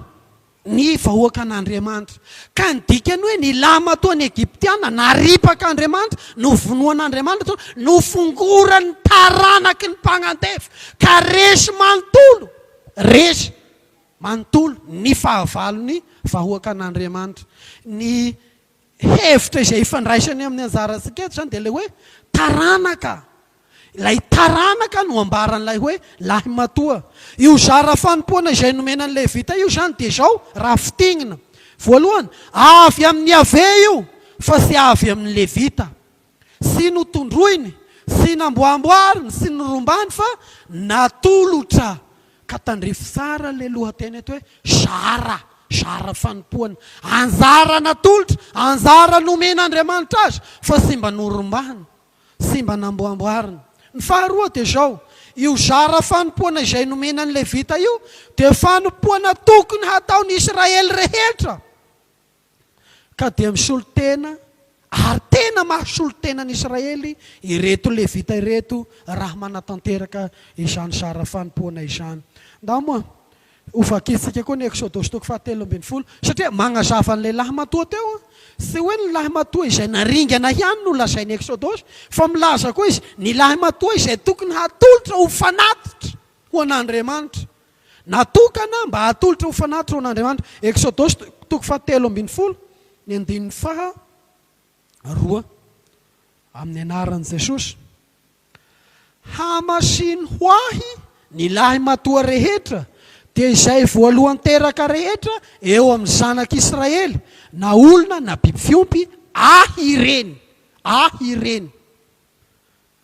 ny vahoakan'Andriamanitra. Ka ny dikany hoe ny lahimatoan'ny egyptiana naripak'Andriamanitra, novonoan'Andriamanitra, nofongoran'ny taranaky ny mpanandevo, ka resy manontolo, resy. Manontolo ny fahavalon'ny vahoakan'Andriamanitra. Ny hevitra izay ifandraisany amin'ny anjarantsika eto izany dia ilay hoe taranaka. Ilay taranaka no ambaran'ilay hoe lahimatoa. Io zara fanompoana izay nomena ny Levita io izany dia izao raha fintinina. Voalohany, avy amin'i Yaveh io fa tsy avy amin'ny Levita. Tsy notondroiny, tsy namboamboariny, tsy norombany fa natolotra. Ka tandrify tsara ilay lohateny eto hoe zara, zara fanompoana. Anjara natolotra, anjara nomen'Andriamanitra azy fa tsy mba norombahina, tsy mba namboamboarina. Ny faharoa dia izao, io zara fanompoana izay nomena ny Levita io dia fanompoana tokony hataon'ny Israely rehetra. Ka dia misolo tena, ary tena mahasolo tena an'i Israely ireto Levita ireto raha manatanteraka izany zara fanompoana izany. Ndao moa hovakintsika koa ny Eksodosy toko fahatelo ambin'ny folo, satria magnazava an'ilay lahimatoa teo, tsy hoe ny lahimatoa izay naringana ihany no lazain'ny Eksodosy, fa milaza koa izy ny lahimatoa izay tokony hatolotra ho fanatitra ho an'Andriamanitra. Natokana mba hatolotra ho fanatitra ho an'Andriamanitra. Eksodosy toko fahatelo ambin'ny folo, ny andininy faha roa. Amin'ny anaran'i Jesosy. Hamasino ho ahy ny lahimatoa rehetra, dia izay voalohan-teraka rehetra eo amin'ny zanak'Israely, na olona na biby fiompy, ahy ireny. Ahy ireny.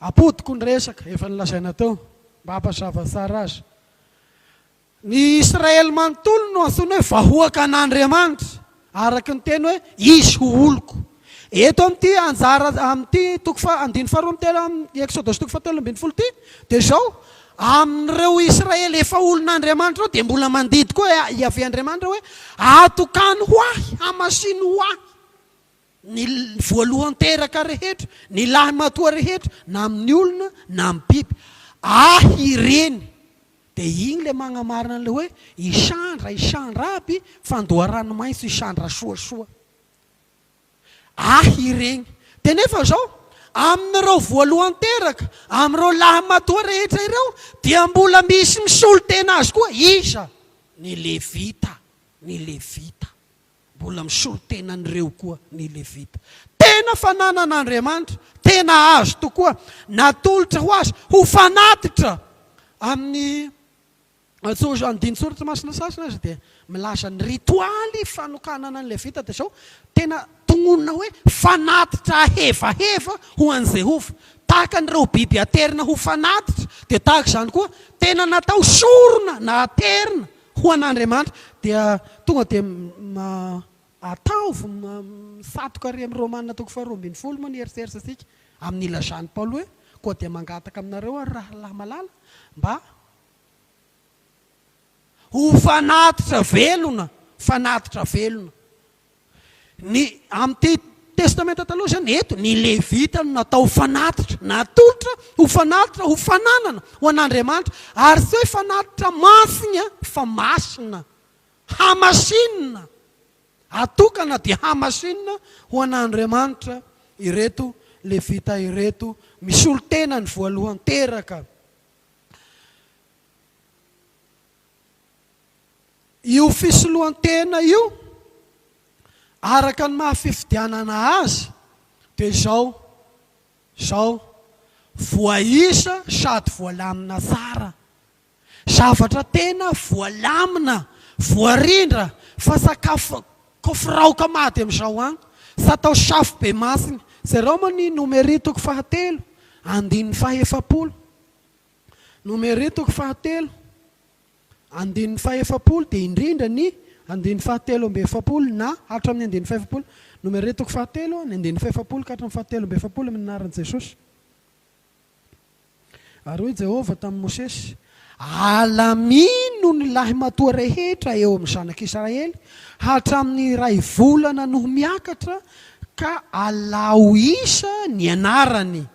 Apodiko ny resaka efa nolazaina teo mba hampazava tsara azy. Ny Israely manontolo no antsoina hoe vahoakan'Andriamanitra, araka ny teny hoe izy ho oloko. Eto amin'ity anjara amin'ity toko faha andininy faharoa amby telo amin'ny Eksodosy toko fahatelo ambin'ny folo ity dia izao, amin'ireo Israely efa olon'Andriamanitra ireo dia mbola mandidy koa Yaveh Andriamanitra hoe atokano ho ahy, hamasino ho ahy. Ny voalohan-teraka rehetra, ny lahimatoa rehetra, na amin'ny olona na amin'ny biby. Ahy ireny. Dia iny ilay magnamarina an'ilay hoe isandra, isandra aby, fandoharanomaitso isandra soasoa. Ahy ireny. Dia nefa izao, amin'ireo voalohan-teraka, amin'ireo lahimatoa rehetra ireo, dia mbola misy misolo tena azy koa. Iza? Ny Levita. Ny Levita. Mbola misolo tena an'ireo koa ny Levita. Tena fananan'Andriamanitra, tena azy tokoa, natolotra ho azy ho fanatitra amin'ny Antsojo andinin-tsoratra masina sasany aza dia milaza ny ritoaly fanokanana ny Levita dia izao, tena tononina hoe fanatitra ahevaheva ho an'i Jehovah. Tahaka an'ireo biby aterina ho fanatitra dia tahaka izany koa, tena natao sorona na aterina ho an'Andriamanitra. Dia tonga dia ataovy misatoka ary amin'ny Romana toko faharoa ambinifolo moa ny eritreritra antsika amin'ny ilazan'i Paoly hoe, Koa dia mangataka aminareo aho ry rahalahy malala mba Ho fanatitra velona, fanatitra velona. Ny amin'ity Testamenta Taloha izany, eto, ny Levita no natao ho fanatitra, natolotra ho fanatitra, ho fananana ho an'Andriamanitra. Ary tsy hoe fanatitra masina fa masina, hamasinina, atokana dia hamasinina ho an'Andriamanitra ireto Levita ireto, misolo tena ny voalohan-teraka. Io fisoloan-tena io, araka ny maha fifidianana azy, dia izao, izao, voaisa sady voalamina tsara. Zavatra tena voalamina, voarindra fa sakafo kofiraoka mady amin'izao an! Tsy atao safo be masina. Jereo moa ny Nomery toko fahatelo, andininy fahefapolo. Nomery toko fahatelo, andininy fahefapolo dia indrindra ny andininy fahatelo amby efapolo na hatramin'ny andininy fahefapolo. Nomery toko fahatelo, ny andininy fahefapolo ka hatramin'ny fahatelo amby efapolo amin'ny anaran'i Jesosy. Ary hoy Jehovah tamin'i Mosesy, Alamino ny lahimatoa rehetra eo amin'ny zanak'Israely, hatramin'ny iray volana noho miakatra, ka alao isa ny anarany.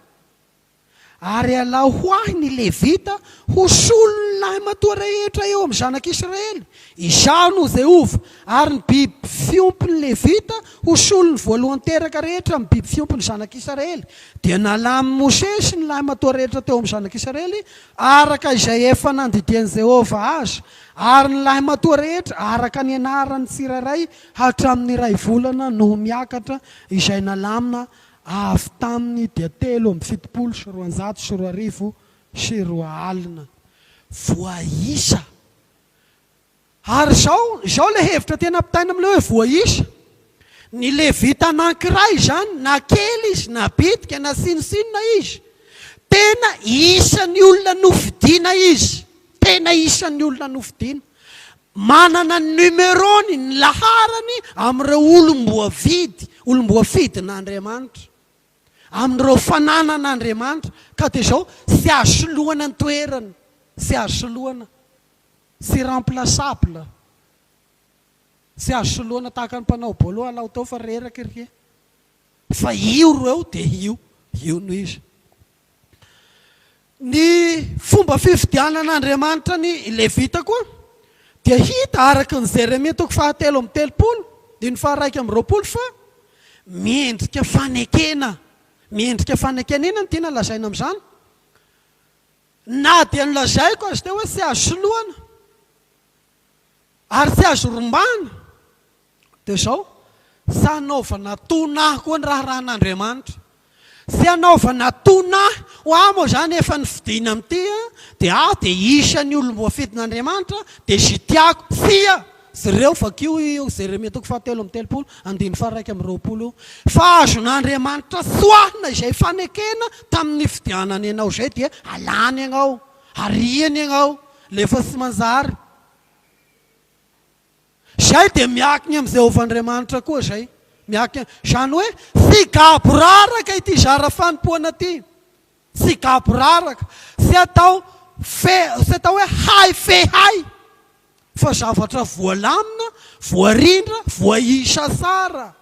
Ary alao ho ahy ny Levita ho solon'ny lahimatoa rehetra eo amin'ny zanak'Israely. Izaho no Jehovah. Ary ny biby fiompin'ny Levita ho solon'ny voalohan-teraka rehetra amin'ny biby fiompin'ny zanak'Israely. Dia nalamin'i Mosesy ny lahimatoa rehetra teo amin'ny zanak'Israely, araka izay efa nandidian'i Jehovah azy, ary ny lahimatoa rehetra araka ny anarany tsirairay hatramin'ny iray volana noho miakatra, izay nalamina Avy taminy dia 2273. Voaisa. Ary izao, izao ilay hevitra tena ampitaina amin'ilay hoe voaisa. Ny Levita anankiray izany, na kely izy, na bitika, na tsinontsinona izy, tena isan'ny olona nofidina izy. Tena isan'ny olona nofidina. Manana ny numéro-ny, ny laharany amin'ireo olom-boavidy, olom-boafidin'Andriamanitra, amin'ireo fananan'Andriamanitra. Ka dia izao, tsy azo soloana ny toerany, tsy azo soloana, tsy remplaçable, tsy azo soloana tahaka ny mpanao bôlô alao tao fa reraka ery e. Fa io ro eo dia io, io no izy. Ny fomba fifidianan'Andriamanitra ny Levita koa dia hita araka ny Jeremia toko fahatelo amby telopolo, andininy faharaika amby roapolo fa miendrika fanekena. Miendrika fanekena inona no tiana lazaina amin'izany? Na dia nolazaiko aza teo hoe tsy azo soloana ary tsy azo rombahina Dia izao, tsy hanaovana tonahy koa ny raharahan'Andriamanitra. Tsy hanaovana tonahy, ho ahy moa izany efa nifidina amin'ity an, dia aho dia isan'ny olom-boafidin'Andriamanitra, dia izay tiako. Tsia! Jereo, vakio io Jeremia toko fahatelo amby telopolo, andininy faha-iraika amby roapolo io. Fa azon'Andriamanitra tsoahina izay fanekena tamin'ny nifidianany anao izay dia alany ianao, ariany ianao, lefa tsy manjary. Izay dia miankina amin'i Jehovah Andriamanitra koa izay. Miankina, izany hoe tsy gaboraraka ity zara fanompoana ity. Tsy gaboraraka. Tsy atao fe, tsy atao hoe hay fe hay. Fa zavatra voalamina, voarindra, voaisa tsara.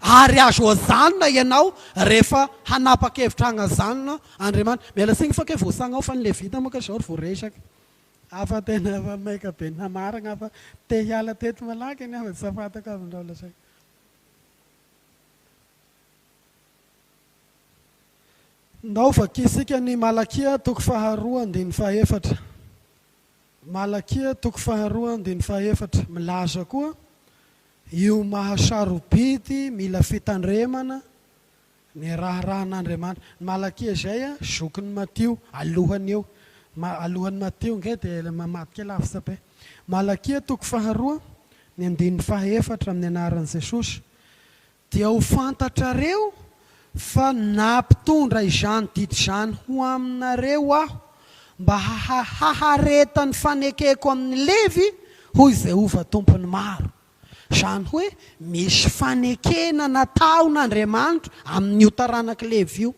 Ary azo ajanona ianao rehefa hanapa-kevitra hagnajanona Andriamanitra. Miala tsiny fa kay voatsagna ao fa ny Levita moa kay izao ry voaresaka. Afa tena efa maika be ny hamaragna fa te hiala teto malaky anie aho fa tsy fantako avy ny raha lazaiko. Ndao vakisika ny Malakia toko faharoa andininy fahaefatra. Malakia toko faharoa andininy fahaefatra milaza koa io maha sarobidy mila fitandremana ny raharahan'Andriamanitra. Ny Malakia izay a, zokin'i Matio, alohany eo. Ma, alohan'i Matio ange dia mamadika lavitra be. Malakia toko faharoa, ny andininy fahaefatra amin'ny anaran'i Jesosy. Dia ho fantatrareo fa nampitondra izany didy izany ho aminareo Aho, mba haharetan'ny fanekeko amin'i Levy, hoy Jehovah Tompon'ny maro. Izany hoe misy fanekena nataon'Andriamanitra amin'io taranak'i Levy io.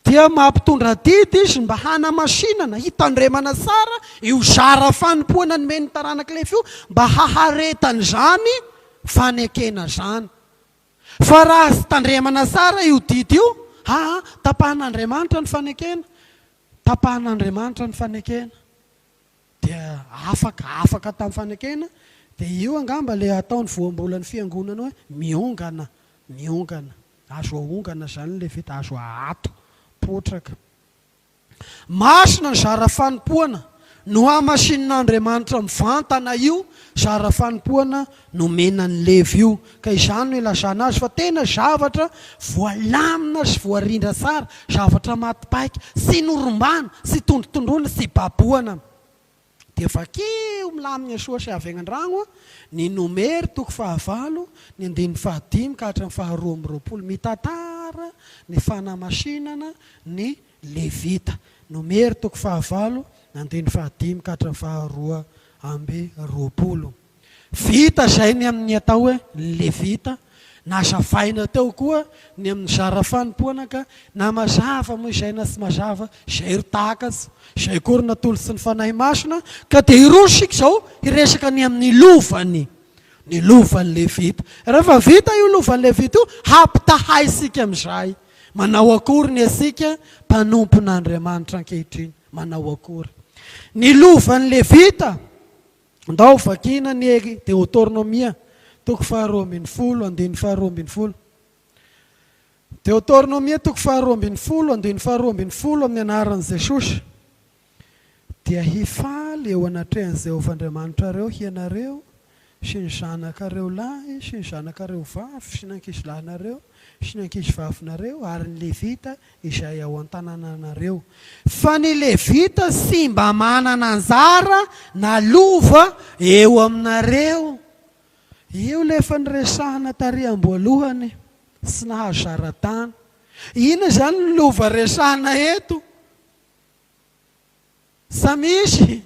Dia mampitondra didy izy mba hanamasinana, hitandremana tsara io zara fanompoana nomeny ny taranak'i Levy io mba haharetan'izany fanekena izany. Fa raha tsy tandremana tsara io didy io, aa, tapahan'Andriamanitra ny fanekena. Tapahan'Andriamanitra ny fanekena. Dia afaka, afaka tamin'ny fanekena, dia io angamba ilay ataon'ny voambolan'ny fiangonana hoe miongana, miongana. Azo ahongana izany ilay vita, azo ahato, potraka. Masina ny zara fanompoana, nohamasinin'Andriamanitra mivantana io zara fanompoana nomena an'i Levy io. Ka izany no ilazana azy fa tena zavatra voalamina sy voarindra tsara, zavatra maty paika, tsy norombana, tsy tondrotondroina, tsy baboana. Dia vakio milamigna soa sy avy agny an-dragno ny Nomery toko fahavalo, ny andininy fahadimy ka hatramin'ny faharoa amby 20, mitantara ny fanamasinana ny Levita. Nomery toko fahavalo, andininy fahadimy ka hatramin'ny faharoa amby 20. Vita izay ny amin'ny atao hoe Levita, nazavaina teo koa ny amin'ny zara fanompoana ka na mazava moa izay na tsy mazava, izay ry takatso, izay koa ry natolotry ny Fanahy Masina, ka dia hiroso isika izao hiresaka ny amin'ny lovany, ny lovan'ny Levita. Rehefa vita io lovan'ny Levita io, hampitahaisika amin'izay manao akory ny antsika mpanompon'Andriamanitra ankehitriny, manao akory ny lovan'ny Levita. Ndao vakiana ny Deotornomia, toko faharoa ambin'ny folo, andininy faharoa ambin'ny folo. Deotornomia toko faharoa ambin'ny folo, andininy faharoa ambin'ny folo amin'ny anaran'i Jesosy. Dia hifaly eo anatrehan'i Jehovah Andriamanitrareo hianareo sy ny zanakareo lahy sy ny zanakareo vavy sy ny ankizilahinareo sy ny ankizivavinareo ary ny Levita izay ao an-tanànanareo. Fa ny Levita tsy mba manana anjara na lova eo aminareo. Io ilay efa niresahana tary am-boalohany, tsy nahazo zara-tany. Inona izany ny lova resahana eto? Sa misy?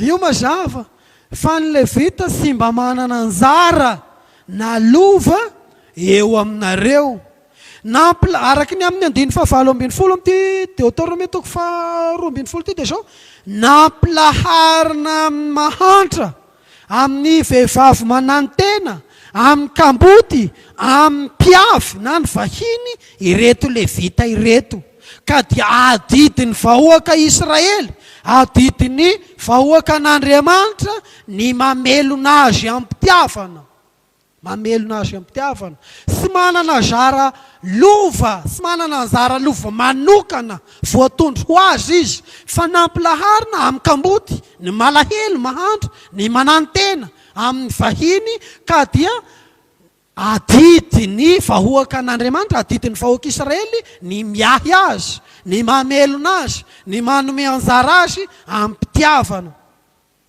Io mazava fa ny Levita tsy mba manana anjara na lova eo aminareo. Nampila, araka ny amin'ny andininy fahavalo ambin'ny folo amin'ity Deoteronomia toko faharoa ambin'ny folo ity dia izao, Nampilaharina amin'ny mahantra, amin'ny vehivavy mananotena, amin'ny kamboty, amin'ny mpiavy na ny vahiny ireto Levita ireto. Ka dia adidin'ny vahoaka Israely, adidin'ny vahoakan'Andriamanitra ny mamelona azy am-pitiavana. Mamelona azy am-pitiavana. Tsy manana anjara lova, tsy manana anjara lova manokana voatondro ho azy izy, fa nampilaharina amin'ny kamboty, ny malahelo, mahantra, ny manantena, amin'ny vahiny, ka dia adidin'ny vahoakan'Andriamanitra, adidin'ny vahoaka Israely ny miahy azy, ny mamelona azy, ny manome anjara azy am-pitiavana.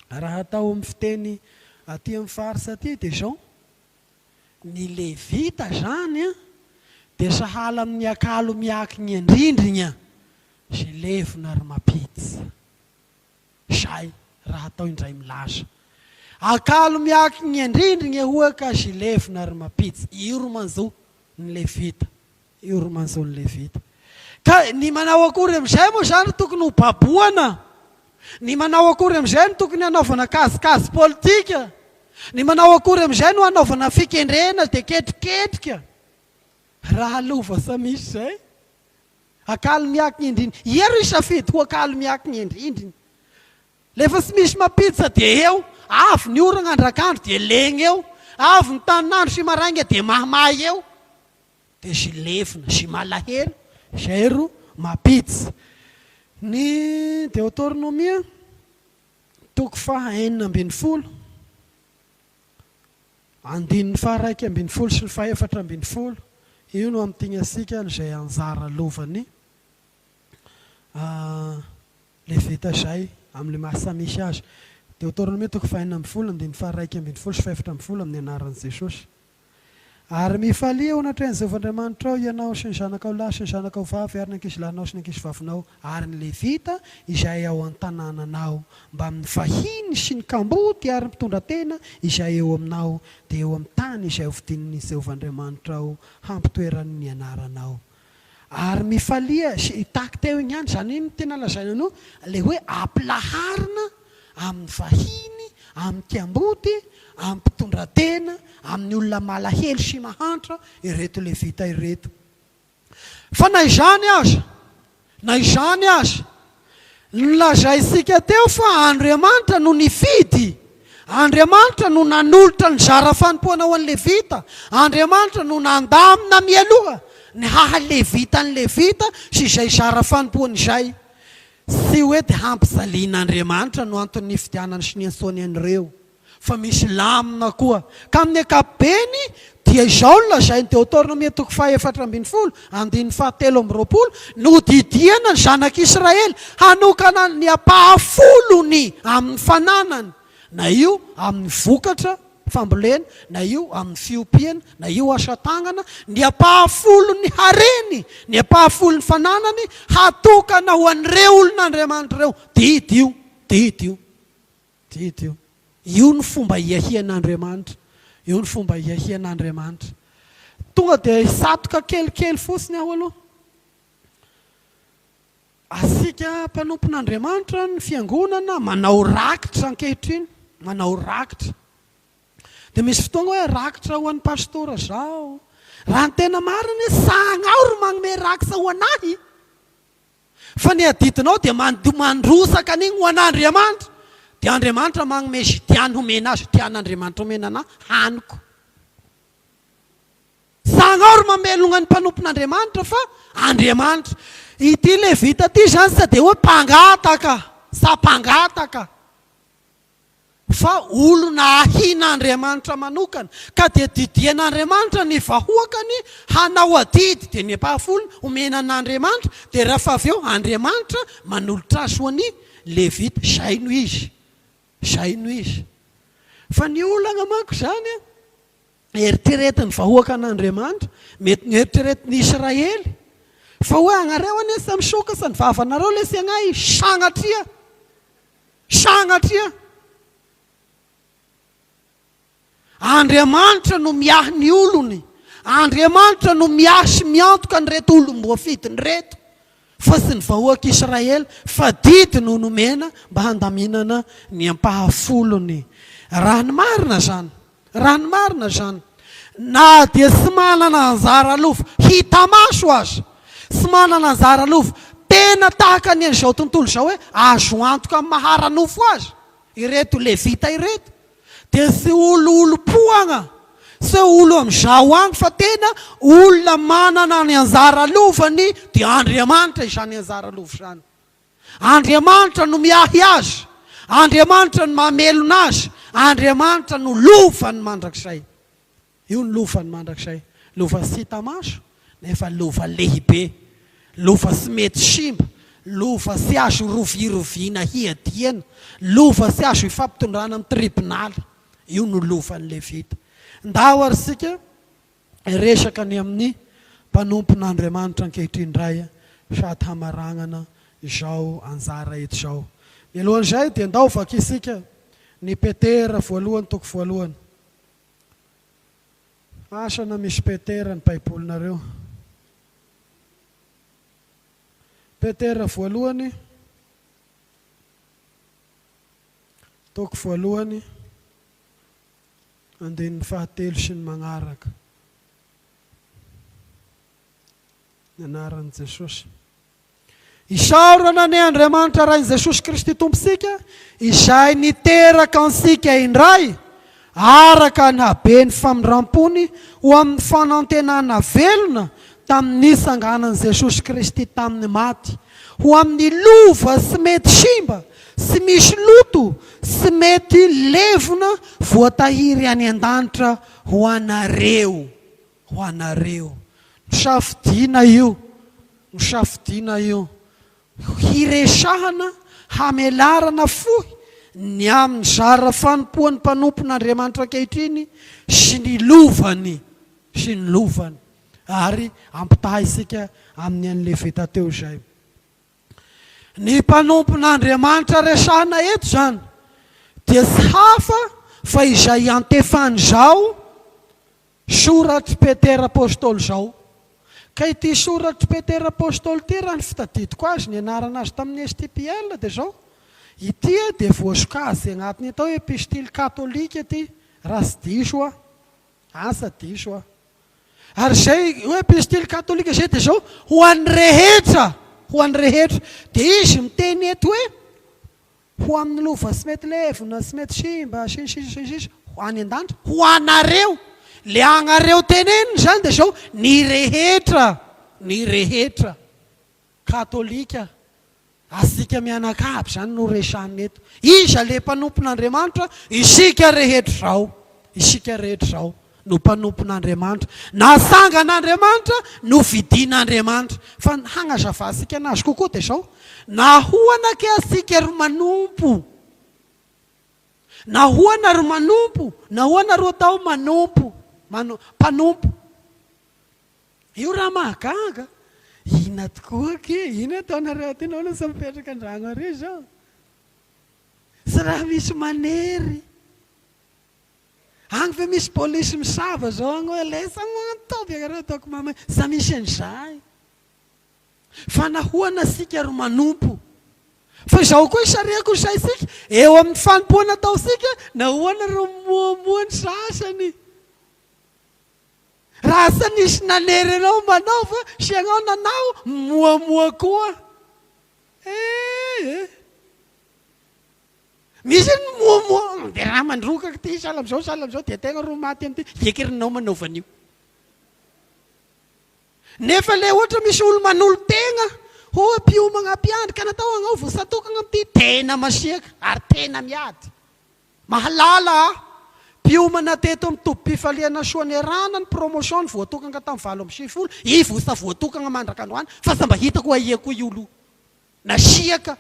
Raha atao amin'ny fiteny aty amin'ny faritra aty dia izao, ny levita izany dia sahala amin'ny akalo miakigny an-drindrigna izay levona ary mampiditra. Izay raha atao indray milaza. Akalo miakigny an-drindrigna ho'a ka izay levona ary mampiditra. Io ro manjo ny levita. Io ry manjo ny Levita. Ka ny manao akory amin'izay moa izany no tokony ho baboana? Ny manao akory amin'izay no tokony hanaovana kajikajy politika? Ny manao akory amin'izay no hanaovana fikendrena dia ketriketrika? Raha lova sa misy izay? Akalo miakiny indrindra. Ia ry safidy ho akalo miakiny indrindrina. Rehefa tsy misy mampiditra dia eo, avy ny oragna andrak'andro dia legna eo, avy ny tanin'andro sy marainga dia mahamay eo. Dia zy levona, zy malahelo, zay ro mampiditra. Ny Deotornomia. toko faha 16, andininy faha 11 sy ny faha 14, io no amintignantsika an'izay anjara lovan'ny Levita izay, amin'ilay maha samy misy azy. Deoteronomia toko faha 16, andininy faha 11 sy faha 14, amin'ny anaran'i Jesosy. Ary mifalia eo anatrehan'i Jehovah Andriamanitrao ianao sy ny zanakao lahy sy ny zanakao vavy ary ny ankizilahinao sy ny ankizivavinao ary ny Levita izay ao an-tanànanao, mbamin'ny vahiny sy ny kamboty ary ny mpitondratena izay eo aminao, dia eo amin'ny tany izay hofidin'i Jehovah Andriamanitrao hampitoerany ny anaranao. Ary mifalia sy hitaky teo igny ihany, izany hoe ny tiana lazaina anao, ilay hoe ampilaharina amin'ny vahiny, amin'ny kamboty, amin'ny mpitondratena, amin'ny olona malahelo sy mahantra ireto Levita ireto. Fa na izany aza, na izany aza, nolazaintsika teo fa Andriamanitra no nifidy, Andriamanitra no nanolotra ny zara fanompoana ho an'ny Levita, Andriamanitra no nandamina mialoha ny haha Levita ny Levita sy izay zara fanompoany izay. Tsy hoe te hampijalian'Andriamanitra no antony nifidianany sy niantsoany an'ireo, fa misy lamina koa. Ka amin'ny ankapobeny dia izao no lazain'i Deoteronomia toko faha-14, andininy faha-23, Nodidiana ny zanak'Israely hanokana ny ampahafolony amin'ny fananany, na io amin'ny vokatra fambolena, na io amin'ny fiompiana, na io asa tagnana, ny ampahafolon'ny hareny, ny ampahafolon'ny fananany, hatokana ho an'ireo olon'Andriamanitra ireo. Didy io, didy io, didy io. Io no fomba hiahian'Andriamanitra, io no fomba hiahian'Andriamanitra. Tonga dia hisatoka kelikely fotsiny aho aloha. Asika mpanompon'Andriamanitra ny fiangonana manao rakitra ankehitriny, manao rakitra. Dia misy fotoana hoe rakitra ho an'ny pastora zao. Raha ny tena marina hoe sahagnao ry magnome rakitra ho anahy. Fa ny adidinao dia mandrosaka an'igny ho an'Andriamanitra. Dia Andriamanitra magnome izay tiany homena azy, tian'Andriamanitra homena anahy, haniko. Zagnahary mamelogna ny mpanompon'Andriamanitra fa Andriamanitra. Ity Levita ity izany tsy dia hoe mpangataka sa mpangataka fa olona ahin'Andriamanitra manokana ka dia didian'Andriamanitra ny vahoakany hanao adidy dia ny ampahafolony omena an'Andriamanitra dia rehefa avy eo Andriamanitra manolotra azy ho an'i Levita. Izay no izy. Izay no izy. Fa ny olana manko izany an, Eritreretin'ny vahoakan'Andriamanitra, mety noeritreretin'ny Israely, fa hoe agnareo anie sa misokatra ny vavanareo lesy agnay, sagnatria, sagnatria. Andriamanitra no miahy ny olony, Andriamanitra no miahy sy miantoka an'ireto olom-boafidiny ireto, fa tsy ny vahoak'Israely, fa didy no nomena mba handaminana ny ampahafolony. Raha ny marina izany, Raha ny marina izany, na dia tsy manana anjara lova hita maso aza, tsy manana anjara lova tena tahaka ny an'izao tontolo izao hoe azo antoka amin'ny maha ara-nofo azy ireto Levita ireto, dia tsy ololom-poagna, tsy hoe olo amin'izao agny fa tena olona manana ny anjara lovany, dia Andriamanitra izany anjara lova izany. Andriamanitra no miahy azy, Andriamanitra no mamelona azy, Andriamanitra no lovany mandrakizay. Io ny lovany mandrakizay. Lova tsy hita maso, nefa lova lehibe, lova tsy mety simba, lova tsy azo roviroviana hiadiana, lova tsy azo ifampitondrana amin'ny tribonaly. Io no lovan'ny Levita. Ndao ary isika Resaka ny amin'ny mpanompon'Andriamanitra ankehitriny indray sady hamaragnana izao anjara eto izao. Mialohan'izay dia ndao vakisika ny Petera voalohany toko voalohany. Asa na misy Petera ny baibolinareo. Petera voalohany toko voalohany. Andininy fahatelo sy ny magnaraka. Ny anaran'i Jesosy. Isaorana anie Andriamanitra Rain'i Jesosy Kristy Tompontsika, izay niteraka antsika indray araka ny haben'ny famindram-pony ho amin'ny fanantenana velona tamin'ny nitsanganan'i Jesosy Kristy tamin'ny maty, ho amin'ny lova tsy mety simba. Tsy misy loto tsy mety levona voatahiry any an-danitra ho anareo. Ho anareo. Nosafidiana io. Nosafidiana io. Hiresahana, hamelarana fohy ny amin'ny zara fanompoan'ny mpanompon'Andriamanitra ankehitriny sy ny lovany. Sy ny lovany. Ary ampitaha isika amin'ny an'i Levita teo izay. Ny mpanompon'Andriamanitra resahina eto izany dia tsy hafa fa izay iantefan'izao soratr'i Petera Apostoly izao. Ka ity soratr'i Petera Apostoly ity raha ny fitadidiko azy, nianarana azy tamin'ny STPL dia izao, ity dia voasokajy agnatin'ny atao hoe epistily katolika ity raha tsy diso aho. Asa diso aho. Ary izay hoe epistily katolika izay dia izao, ho an'ny rehetra, ho an'ny rehetra. Dia izy miteny eto hoe, ho amin'ny lova tsy mety levona, tsy mety simba, sy ny sisa sy ny sisa, ho any an-danitra, ho anareo. Le agnareo teneniny izany dia izao, ny rehetra, ny rehetra. Katolika, Asika mianakavy izany no resahina eto. Iza le mpanompon'Andriamanitra? Isika rehetra izao. Isika rehetra izao no mpanompon'Andriamanitra. Natsangan'Andriamanitra, novidian'Andriamanitra. Fa ny hagnazavantsika anazy kokoa dia izao, nahoana kay asika ro manompo? Nahoana ro manompo? Nahoana ro atao manompo? Mano, mpanompo. Io raha mahagaga. Inona tokoa akia? Inona ataonareo aty? Nahoana tsy mipetraka andragno ary zao? Tsy raha misy manery. Agny ve misy polisy misava zao agny hoe lesa magnano ianareo ataoko mamay. Tsy misy an'izay. Fa nahoana isika ro manompo? Fa izao koa isarihako ny saintsika, eo amin'ny fanompoana ataontsika, nahoana ro mimoamoa ny sasany? Raha asa nisy nanery anao manaova sy ianao nanao moamoa koa eh eh. Misy ny moamoa dia raha mandrokaka ity sahala amizao sahala amizao dia tegna ro maty amity ekerinao manaova an'io. Nefa le ohatra misy olo manolo-tegna hoa mpiomagna mpiandry ka natao agnao voasatokagna amity tena masiaka ary tena miady. Mahalala aho. Mpiomana teto amin'ny tobim-pifaliana Soanierana ny promotion ny voatokana tamin'ny 98, ivo sa voatokana mandraka androany fa sa mba hitako aia koa io aloha. Nasiaka.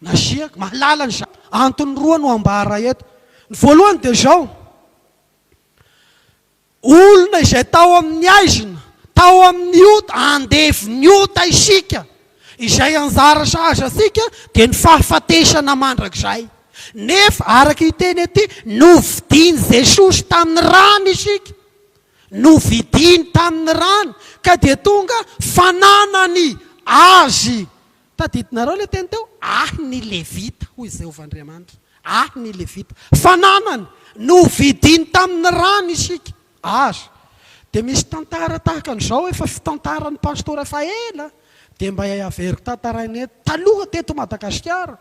Nasiaka. Mahalala ny za. Antony roa no ambara eto. Ny voalohany dia izao. Olona izay tao amin'ny haizina, tao amin'ny ota, andevon'ny ota isika. Izay anjara sahaza antsika dia ny fahafatesana mandrakizay. Nefa, araka io teny ity, novidian'i Jesosy tamin'ny rany isika. Novidiany tamin'ny rany, ka dia tonga fananany Azy. Tadidinareo ilay teny teo? Ahy ny Levita, hoy Jehovah Andriamanitra. Ahy ny Levita. Fananany! Novidiny tamin'ny rany isika. Ary dia misy tantara tahaka an'izao efa fitantaran'ny pastora efa ela, dia mba averiko tantaraina eto. Taloha teto Madagasikara,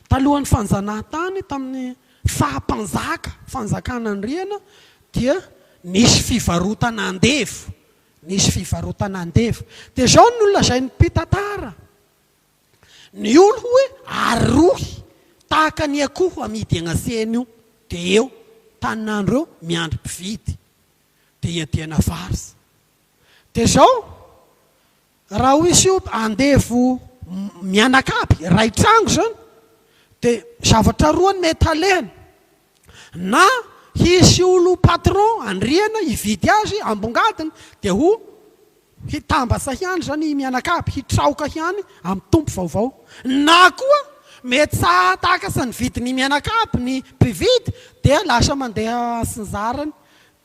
talohan'ny fanjanahantany, tamin'ny faha mpanjaka, fanjakana andriana, dia nisy fivarotana andevo. Nisy fivarotana andevo. Dia izao no nolazain'ny mpitantara, Ny olo hoe arohy tahaka ny akoho amidy agnasena io, dia eo tanin'andro eo miandry mpividy, dia iadiana farce. Dia izao, raha ho hisy io andevo mianakaby, iray tragno izany, dia zavatra roa no mety halehany, Na hisy olo patron andriana hividy azy ambongadiny dia ho hitambatra ihany zany mianakavy, hitraoka ihany amin'ny tompo vaovao. Na koa mety tsy hahatakatra ny vidin'ny mianakavy ny mpividy dia lasa mandeha antsinjarany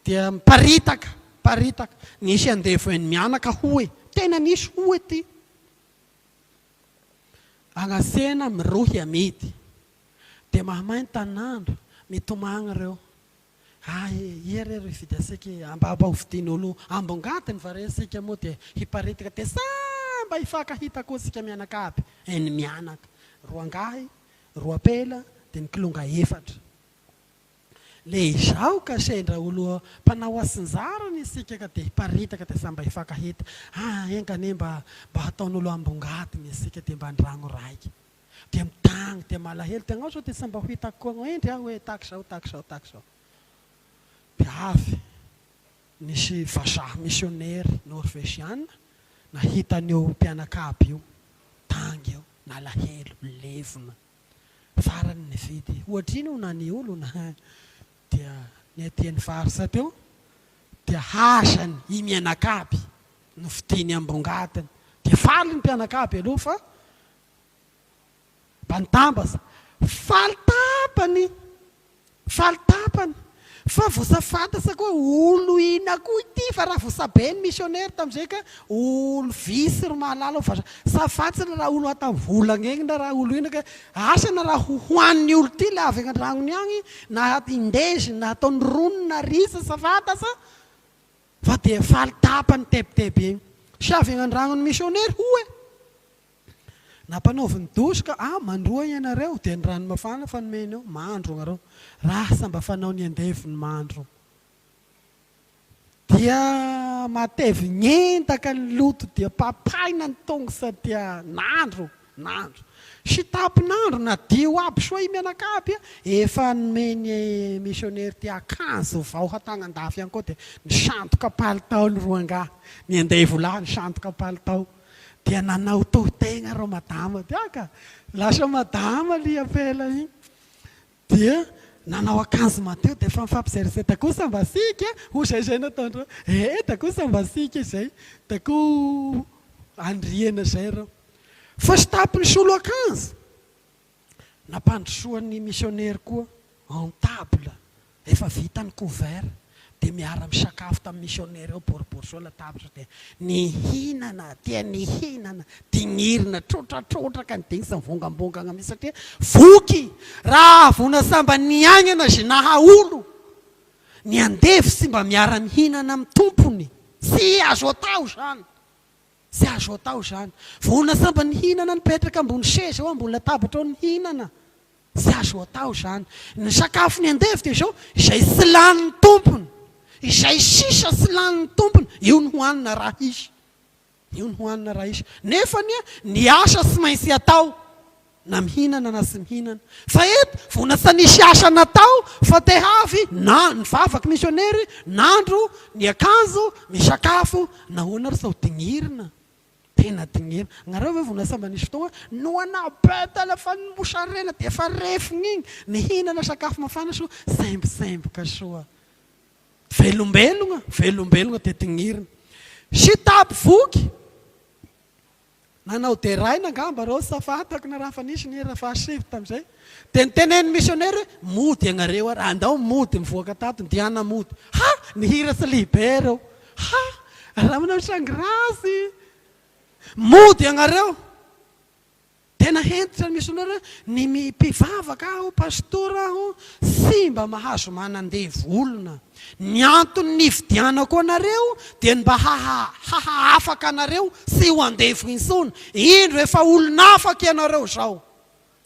dia miparitaka, miparitaka. Nisy andevo eny mianaka hoy e, tena nisy hoy ity. Agnasena mirohy amidy. Dia mahamay ny tanin'andro, mitomagny reo. Hay, ia re ro hividy antsika e, mba mba ho vidian'olo ambongadiny va re isika moa dia hiparitaka dia samy mba hifankahita koa isika mianakavy, eny mianaka, roangahy, roapela dia ny kilonga efatra. Le izaho ka sendra olo mpanao asinjarany isika ka dia hiparitaka dia samy mba hifankahita. Ah, enga anie mba mba hataon'olo ambongadiny isika dia mba andragno raiky. Dia mitagny dia malahelo dia agnao zao dia tsy mba ho hitako koa agnao endry aho hoe tahaka izao tahaka izao tahaka izao. Dia avy nisy vazaha misionery norveziana nahita an'io mpianakaby io tagny io, nalahelo, levona. Farany nividy ohatrino na ny olona dia ny aty any faritra teo dia hazany i mianakaby no fidiny ambongadiny dia faly ny mpianakaby aloha fa mba nitambatra faly tapany Faly tapany fa vosa fantatra koa hoe olo ina koa ity fa raha vosa be ny missionnaire tamizay ka olo visy ro mahalala ho vazaha sa fantsiny raha olo atao volagna egny na raha olo ina ka asa na raha ho hoaniny olo ty le avy agny andragnony agny na indeziny na ataony roniny na risa sa fantatra fa dia faly tapany tebiteby egny sy avy agny andragnony missionnaire houe. Nampanaoviny douche ka ah mandroa ianareo dia ny rano mafana fa nomeny eo, mandro nareo, rasa mba fanaon'ny andevo ny mandro. Dia matevign'endaka ny loto dia papaina ny tongotra dia nandro, nandro. Sy tapin'andro nadio aby soa i mianakaby a, efa nomeny missionnaire ty akanjo vao hatagna andafy ihany koa dia nisandoka palitao ny roangahy, ny andevo lahy nisandoka palitao. Dia nanao tohy tegna reo madama dia ka lasa madama le ampela igny dia nanao akanjo madio dia efa mifampijery da koa sambasika hoy zay zay nataondreo eh da koa sambasika izay da koa andriana zay reo fa sy tapy nisolo akanjo Nampandrosoan'ny misionera koa en table, efa vita ny couvert dia miara misakafo tamin'ny misionera eo boribory zao latabatra dia nihinana dia nihinana, dinirina trotratrotraka ny digny sy mivongambongagna mihitsy satria voky, raha avona samba niaignana izay naha olo, ny andevo tsy mba miara mihinana amin'ny tompony, tsy azo atao izany. Tsy azo atao izany. Vorona sambany nihinana nipetraka ambony seza eo ambony latabatra eo nihinana. Tsy azo atao izany. Ny sakafon'ny andevo dia izao, izay tsy lanin'ny tompony, izay sisa tsy lanin'ny tompony, io no hohanina raha hisy. Io no hohanina raha hisy. Nefa anie ny asa tsy maintsy atao. Na mihinana na tsy mihinana. Fa eto vao na tsy nisy asa natao fa te havy na nivavaky misionery, nandro, niakanjo, misakafo, nahoana ary sao dinirina? Tena dinirina. Nareo ve vao na mba nisy fotoana hoe noana be tena fa mosarena dia efa refogna igny, nihinana sakafo mafana soa sembosemboka soa. Velombelogna, velombelogna dia dinirina. Sy taby voky. Nanao deraina angamba reo sa fantako na raha fa nisy ny hira fahasivy tamin'izay. Dia nitenenin'ny missionnaire hoe mody ianareo ary, andao mody mivoaka tato, ndihana mody. Ha! Nihira sy lehibe reo. Ha! Raha manao sangrasy. Mody ianareo. Tena hentitra ny missionnaire hoe ny mpivavaka aho, pastora aho, tsy mba mahazo manandevo olona. Ny antony nividianako anareo dia ny mba haha-afaka anareo tsy ho andevo intsony. Indro efa olon'afaka ianareo izao.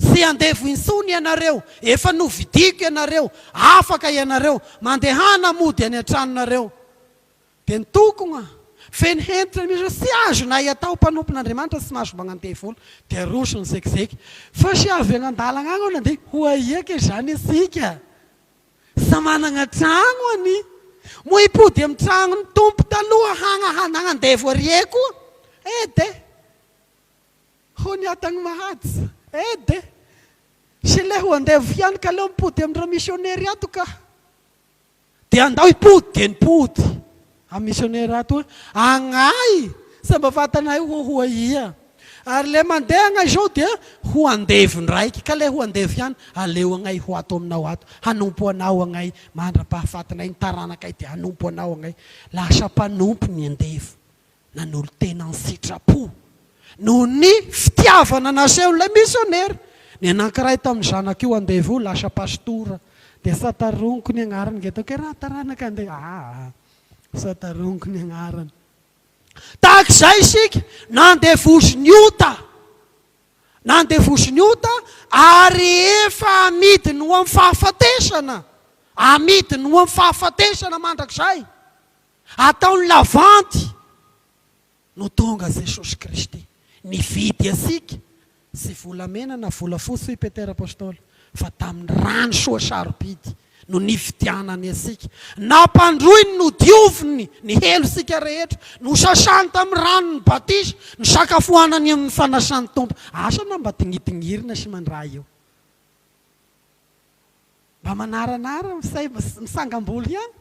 Tsy andevo intsony ianareo. Efa novidiako ianareo. Afaka ianareo. Mandehana mody any an-tranonareo. Dia nitokona. Feno hentitra mihitsy hoe tsy azonay atao mpanompon'Andriamanitra tsy mahazo magnandevo olo. Dia roso ny zekizeky. Fa sy avy agny an-dalagna agny aho nandeha, ho aia kay zany isika? Sa managna tragno ani? Moa hipody amy tragnon'ny Tompo taloha hagna hanagnandevo arie koa? Ede! Ho ny atagny mahajy. Ede! Sy le ho andevo hiany ka aleo mipody amindreo missionnaire ato ka. Dia andao hipody, dia nipody amin'ny missionnaire ato hoe, agnay sa mba fatanay ho ho aia? Ary le mandeha agnay zao dia ho andevo ndraiky, ka le ho andevo ihany, aleo agnay ho ato aminao ato, hanompo anao agnay mandra-pahafatinay, ny taranakay dia hanompo anao agnay. Lasa mpanompo ny andevo. Nanolo-tena an-sitrapo noho ny fitiavana nasehon'ilay misionera. Ny anankiray tamin'ny zanak'io andevo io lasa pastora. Dia santaroniko ny agnarany nge ataoko hoe raha taranaka andevo. Aa, santaroniko ny agnarany. Tahaka izay isika, nandevozin'ny ota. Nandevozin'ny ota ary efa amidiny ho amin'ny fahafatesana. Amidiny ho amin'ny fahafatesana mandrakizay. Ataony lavanty no tonga Jesosy Kristy. Nividy antsika, tsy volamena na volafotsy hoy Petera Apostoly, fa tamin'ny rany soa sarobidy no nividianany antsika. Nampandroiny, nodioviny ny helontsika rehetra, nosasany tamin'ny ranon'ny batisa, nisakafoanany amin'ny fanasan'ny Tompo. Asa na mba dinidingirina sy mandray io. Mba manaranara, misangam-bolo ihany.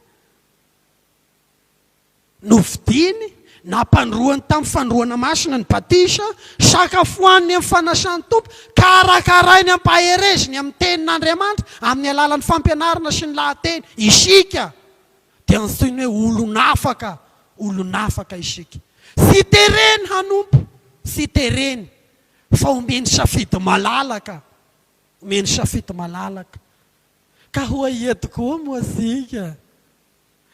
Novidiany, nampandroany tamin'ny fandroana masina ny batisa, sakafoaniny amin'ny fanasan'ny Tompo, karakarainy ampahereziny amin'ny tenin'Andriamanitra amin'ny alalan'ny fampianarana sy ny lahateny. Isika dia antsoiny hoe olon'afaka, olon'afaka isika. Tsy tereny hanompo, tsy tereny, fa omeny safidy malalaka, omeny safidy malalaka. Ka ho aia tokoa moa isika?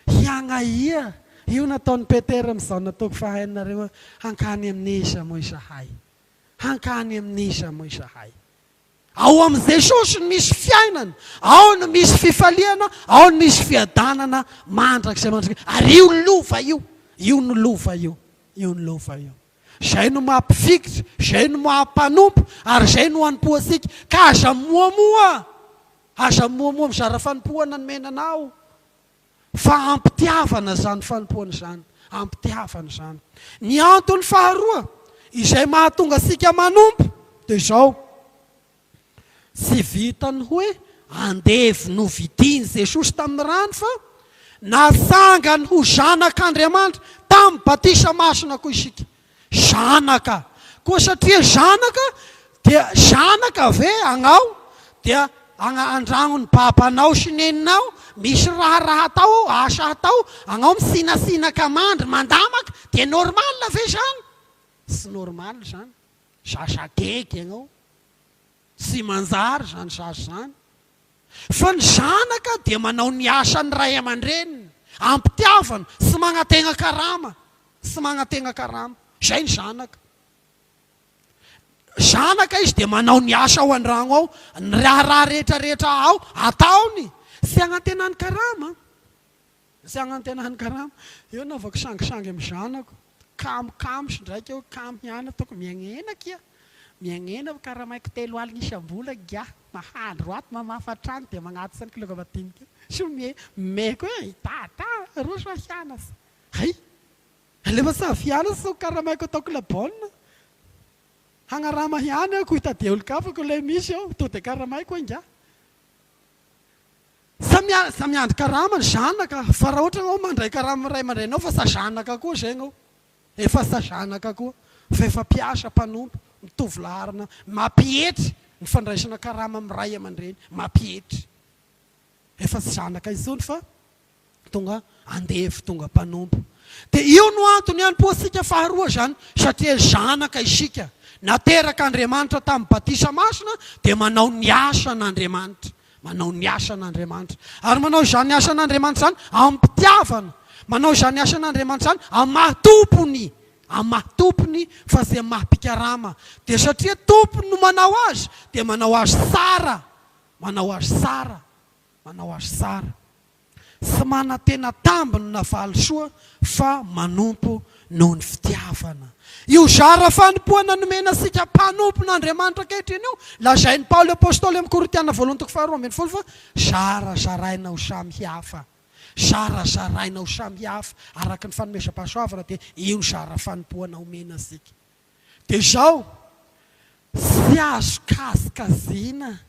Hiagna ia? Io nataon'i Petera amin'izao nataoko fa hainareo hankany amin'iza moa izahay? Hankany amin'iza moa izahay? Ao amin'i Jesosy no misy fiainana, ao no misy fifaliana, ao no misy fiadanana mandrakizay mandrakizay. Ary io lova io, io no lova io, io no lova io. Izay no maha mpifikitra, izay no maha mpanompo, ary izay no hanompoantsika. Ka aza moamoa, aza moamoa mizara fanompoana nomena anao. Fa ampitiavana izany fanompoana izany, ampitiavana izany. Ny antony faharoa izay mahatonga antsika manompo dia izao, tsy vitan'ny hoe andevo novidian'i Jesosy tamin'ny rany fa natsangany ho zanak'Andriamanitra tamin'ny batisa masina koa isika. Zanaka. Koa satria zanaka dia zanaka ve agnao dia agna andragnon'ny babanao sy neninao misy raharaha atao ao, asa atao, agnao misinasinaka mandry mandamaka dia normal ve zany? Tsy normal zany. Zaza gegy agnao. Tsy manjary zany zaza zany. Fa ny zanaka dia manao ny asan'ny ray aman-dreniny am-pitiavana, tsy magnategna karama, tsy magnategna karama. Izay ny zanaka. Zanaka izy dia manao ny asa ao an-dragno ao, ny raharaha rehetra rehetra ao ataony, tsy agnantenany karama. Tsy agnantenany karama. Eo anaovako sangisangy amin'ny zanako. Kamokamo sy ndraiky eo, kamo ihany ataoko, miagnena akia. Miagnena fa karamaiko 30 isam-bola ingahy. Mahandro ato, mamafa trano dia magnatitra ny kilonga madinika. Soa me, meko e, i dada, roso aho hianatra. Hay! Alefa sa avy hianatra sao karamaiko ataoko la bonne. Hagnarama ihany aho ko hitady olon-kafa ko ilay misy eo, to dia karamaiko ingahy. Sa sa miandry karama ny zanaka fa raha ohatra ianao mandray karama ray aman-dreninao fa sa zanaka koa zay ianao efa sa zanaka koa fa efa mpiasa mpanompo mitovy laharana mampietry ny fandraisana karama amin'ny ray aman-dreny mampietry efa tsy zanaka intsony fa tonga andevo, tonga mpanompo. Dia io no antony hanompoantsika faharoa izany, satria zanaka isika, naterak'Andriamanitra tamin'ny batisa masina, dia manao ny asan'Andriamanitra, manao ny asan'Andriamanitra. Ary manao izany asan'Andriamanitra izany amim-pitiavana, manao izany asan'Andriamanitra izany amin'ny maha tompony, amin'ny maha tompony fa tsy amin'ny maha mpikarama. Dia satria tompony no manao azy, dia manao azy tsara, manao azy tsara. Manao azy tsara. Tsy manantena tambiny na valisoa fa manompo noho ny fitiavana. Io zara fanompoana nomena antsika mpanompon'Andriamanitra ankehitriny io, lazain'i Paoly Apostoly amin'ny Korintiana voalohany toko faharoa ambin'ny folo fa zarazaraina ho samy hafa. Zarazaraina ho samy hafa araka ny fanomezam-pahasoavana dia io ny zara fanompoana omena antsika. Dia izao, tsy azo kazikaziana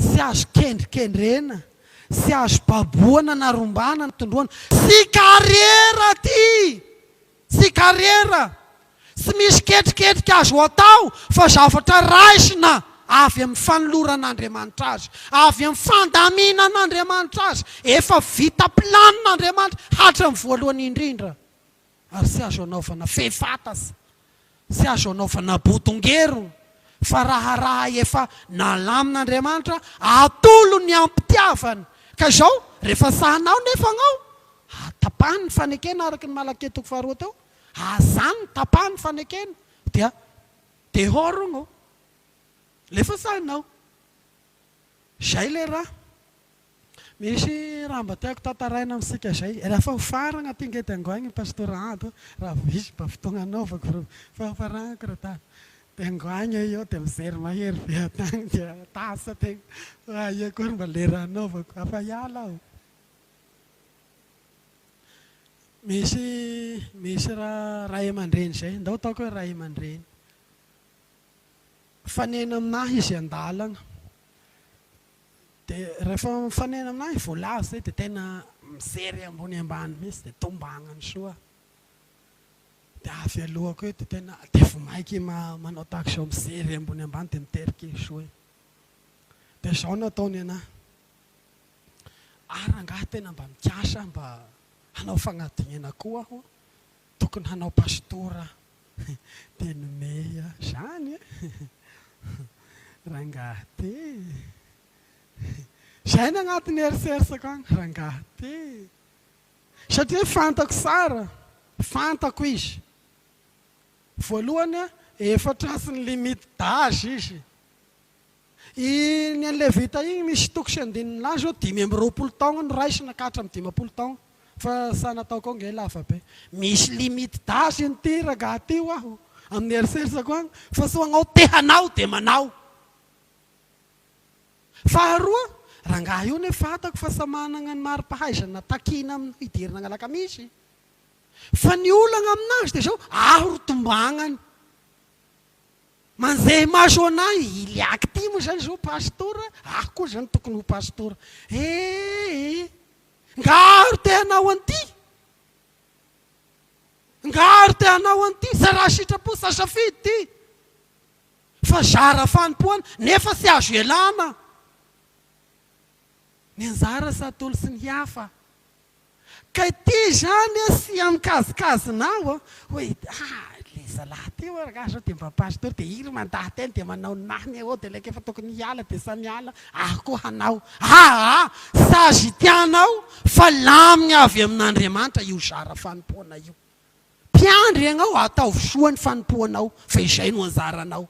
Tsy azo kendrikendrena, tsy azo baboana na rombana ny tondroana. Tsy kariera ty! Tsy kariera! Tsy misy ketriketrika azo atao fa zavatra raisina avy amin'ny fanoloran'Andriamanitra azy, avy amin'ny fandaminan'Andriamanitra azy. Efa vita planin'Andriamanitra hatramin'ny voalohany indrindra. Ary tsy azo anaovana fehifatasa, tsy azo anaovana bodongerona, fa raharaha efa nalamin'Andriamanitra, atolony am-pitiavana. Ka izao, rehefa sahanao nefa agnao, tapahany ny fanekena araka ny Malakia toko faharoa teo, azany tapahany ny fanekena, dia dehors agnao. Lefa sahanao. Izay ilay raha. Misy raha mba tiako tantaraina amintsika izay. Rehefa ho faragna ty nge de angoagny Pastora Ado raha vao misy mba fotoagna anaovako fa ho faragnako ra tany. De angoagny eo de mijery mahery be atagny de tasa tegna fa aia koa ary mba lera anaovako afa hiala aho. Misy misy raha ray aman-dreny izay, ndao ataoko hoe ray aman-dreny. Mifanena aminahy izy an-dalana. Dia rehefa mifanena aminahy voalavo zay dia tena mijery ambony ambany mihitsy dia tombanany soa. Dia avy alohako eo dia tena dia vao maika manao tahaka izao mijery ambony ambany dia miterika soa e. Dia izao no ataony anahy. Ary angaha tena mba mikasa mba hanao fagnadinoana koa aho, tokony hanao pastora aho. Dia nomehy aho. Zany e! Rangahy ty. Zay ny agnatin'ny eritreritsako agny, rangahy ty. Satria fantako tsara, fantako izy. Voalohany, efa tratry ny limite d'âge izy. Iny an'i Levita iny misy toko sy andininy milaza hoe 25 taogna no raisina ka hatramin'ny 50 taogna. Fa sa nataoko ao nge lava be. Misy limite d'âge iny ty ragaha ty ho aho amin'ny eritreritsako agny fa soa agnao te hanao de manao. Faharoa, rangahy io ne fantako fa sa managna ny mari-pahaizana takiana amin'ny hidirana agn'alakamisy. Fa ny olagna aminazy de zao, aho ro tombagnany. Manjehy maso anah i Iliaky ty moa zany zao pastora, aho koa zany tokony ho pastora. Ee, nga aho ry te hanao an'ity? Nga aho ry te hanao an'ity? Sa raha sitrapo sa safidy ty? Fa zara fanompoana nefa tsy azo ialana. Ny anjara sa atolotry ny hafa. Ka ity izany a sy amikazikazinao a, hoe ah le zalahy ty ho'a rangah zao dia mba pasteur dia iry mandaha-teny dia manao ny mahiny eo dia ilay efa tokony hiala dia samy miala, aho koa hanao. Aa sazy tianao fa lamigna avy amin'Andriamanitra io zara fanompoana io. Mpiandry ianao ataovy soa ny fanompoanao fa izay no anjaranao.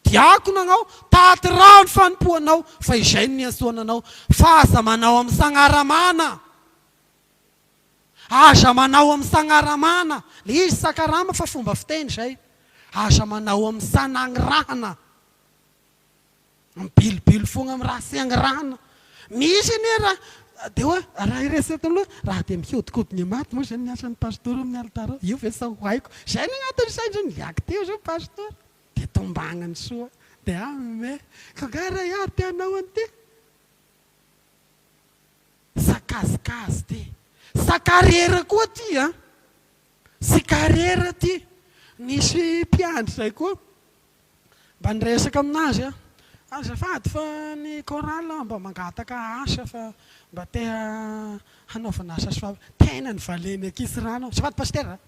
Diakona agnao, tatiraho ny fanompoanao fa izay no niantsoana anao, fa aza manao amin'ny sagnaramana, aza manao amin'ny sagnaramana, le izy sakarama fa fomba fiteny izay, aza manao amin'ny sanagnirahana, mibilobilo fogna amin'ny raha tsy agnirahana, misy anie raha dia hoe raha eritreretina aloha raha dia mihodinkodina maty moa izay ny asan'ny pastora amin'ny alitara ao, io ve sa ho haiko, izay ny agnatin'ny sainy zany, miaky teo zao pastora. Dia tombagnany soa. Dia ame. Ka nga raha iaho te hanao an'ity? Sa kazikazy ty. Sa carrière koa ty an! Sy carrière ty. Nisy mpiandry zay koa mba niresaka aminazy aho. Azafady fa ny chorale mba mangataka asa fa mba te hanaovana asa soa. Tena nivaleny ankitsirano aho. Azafady Pasitera a!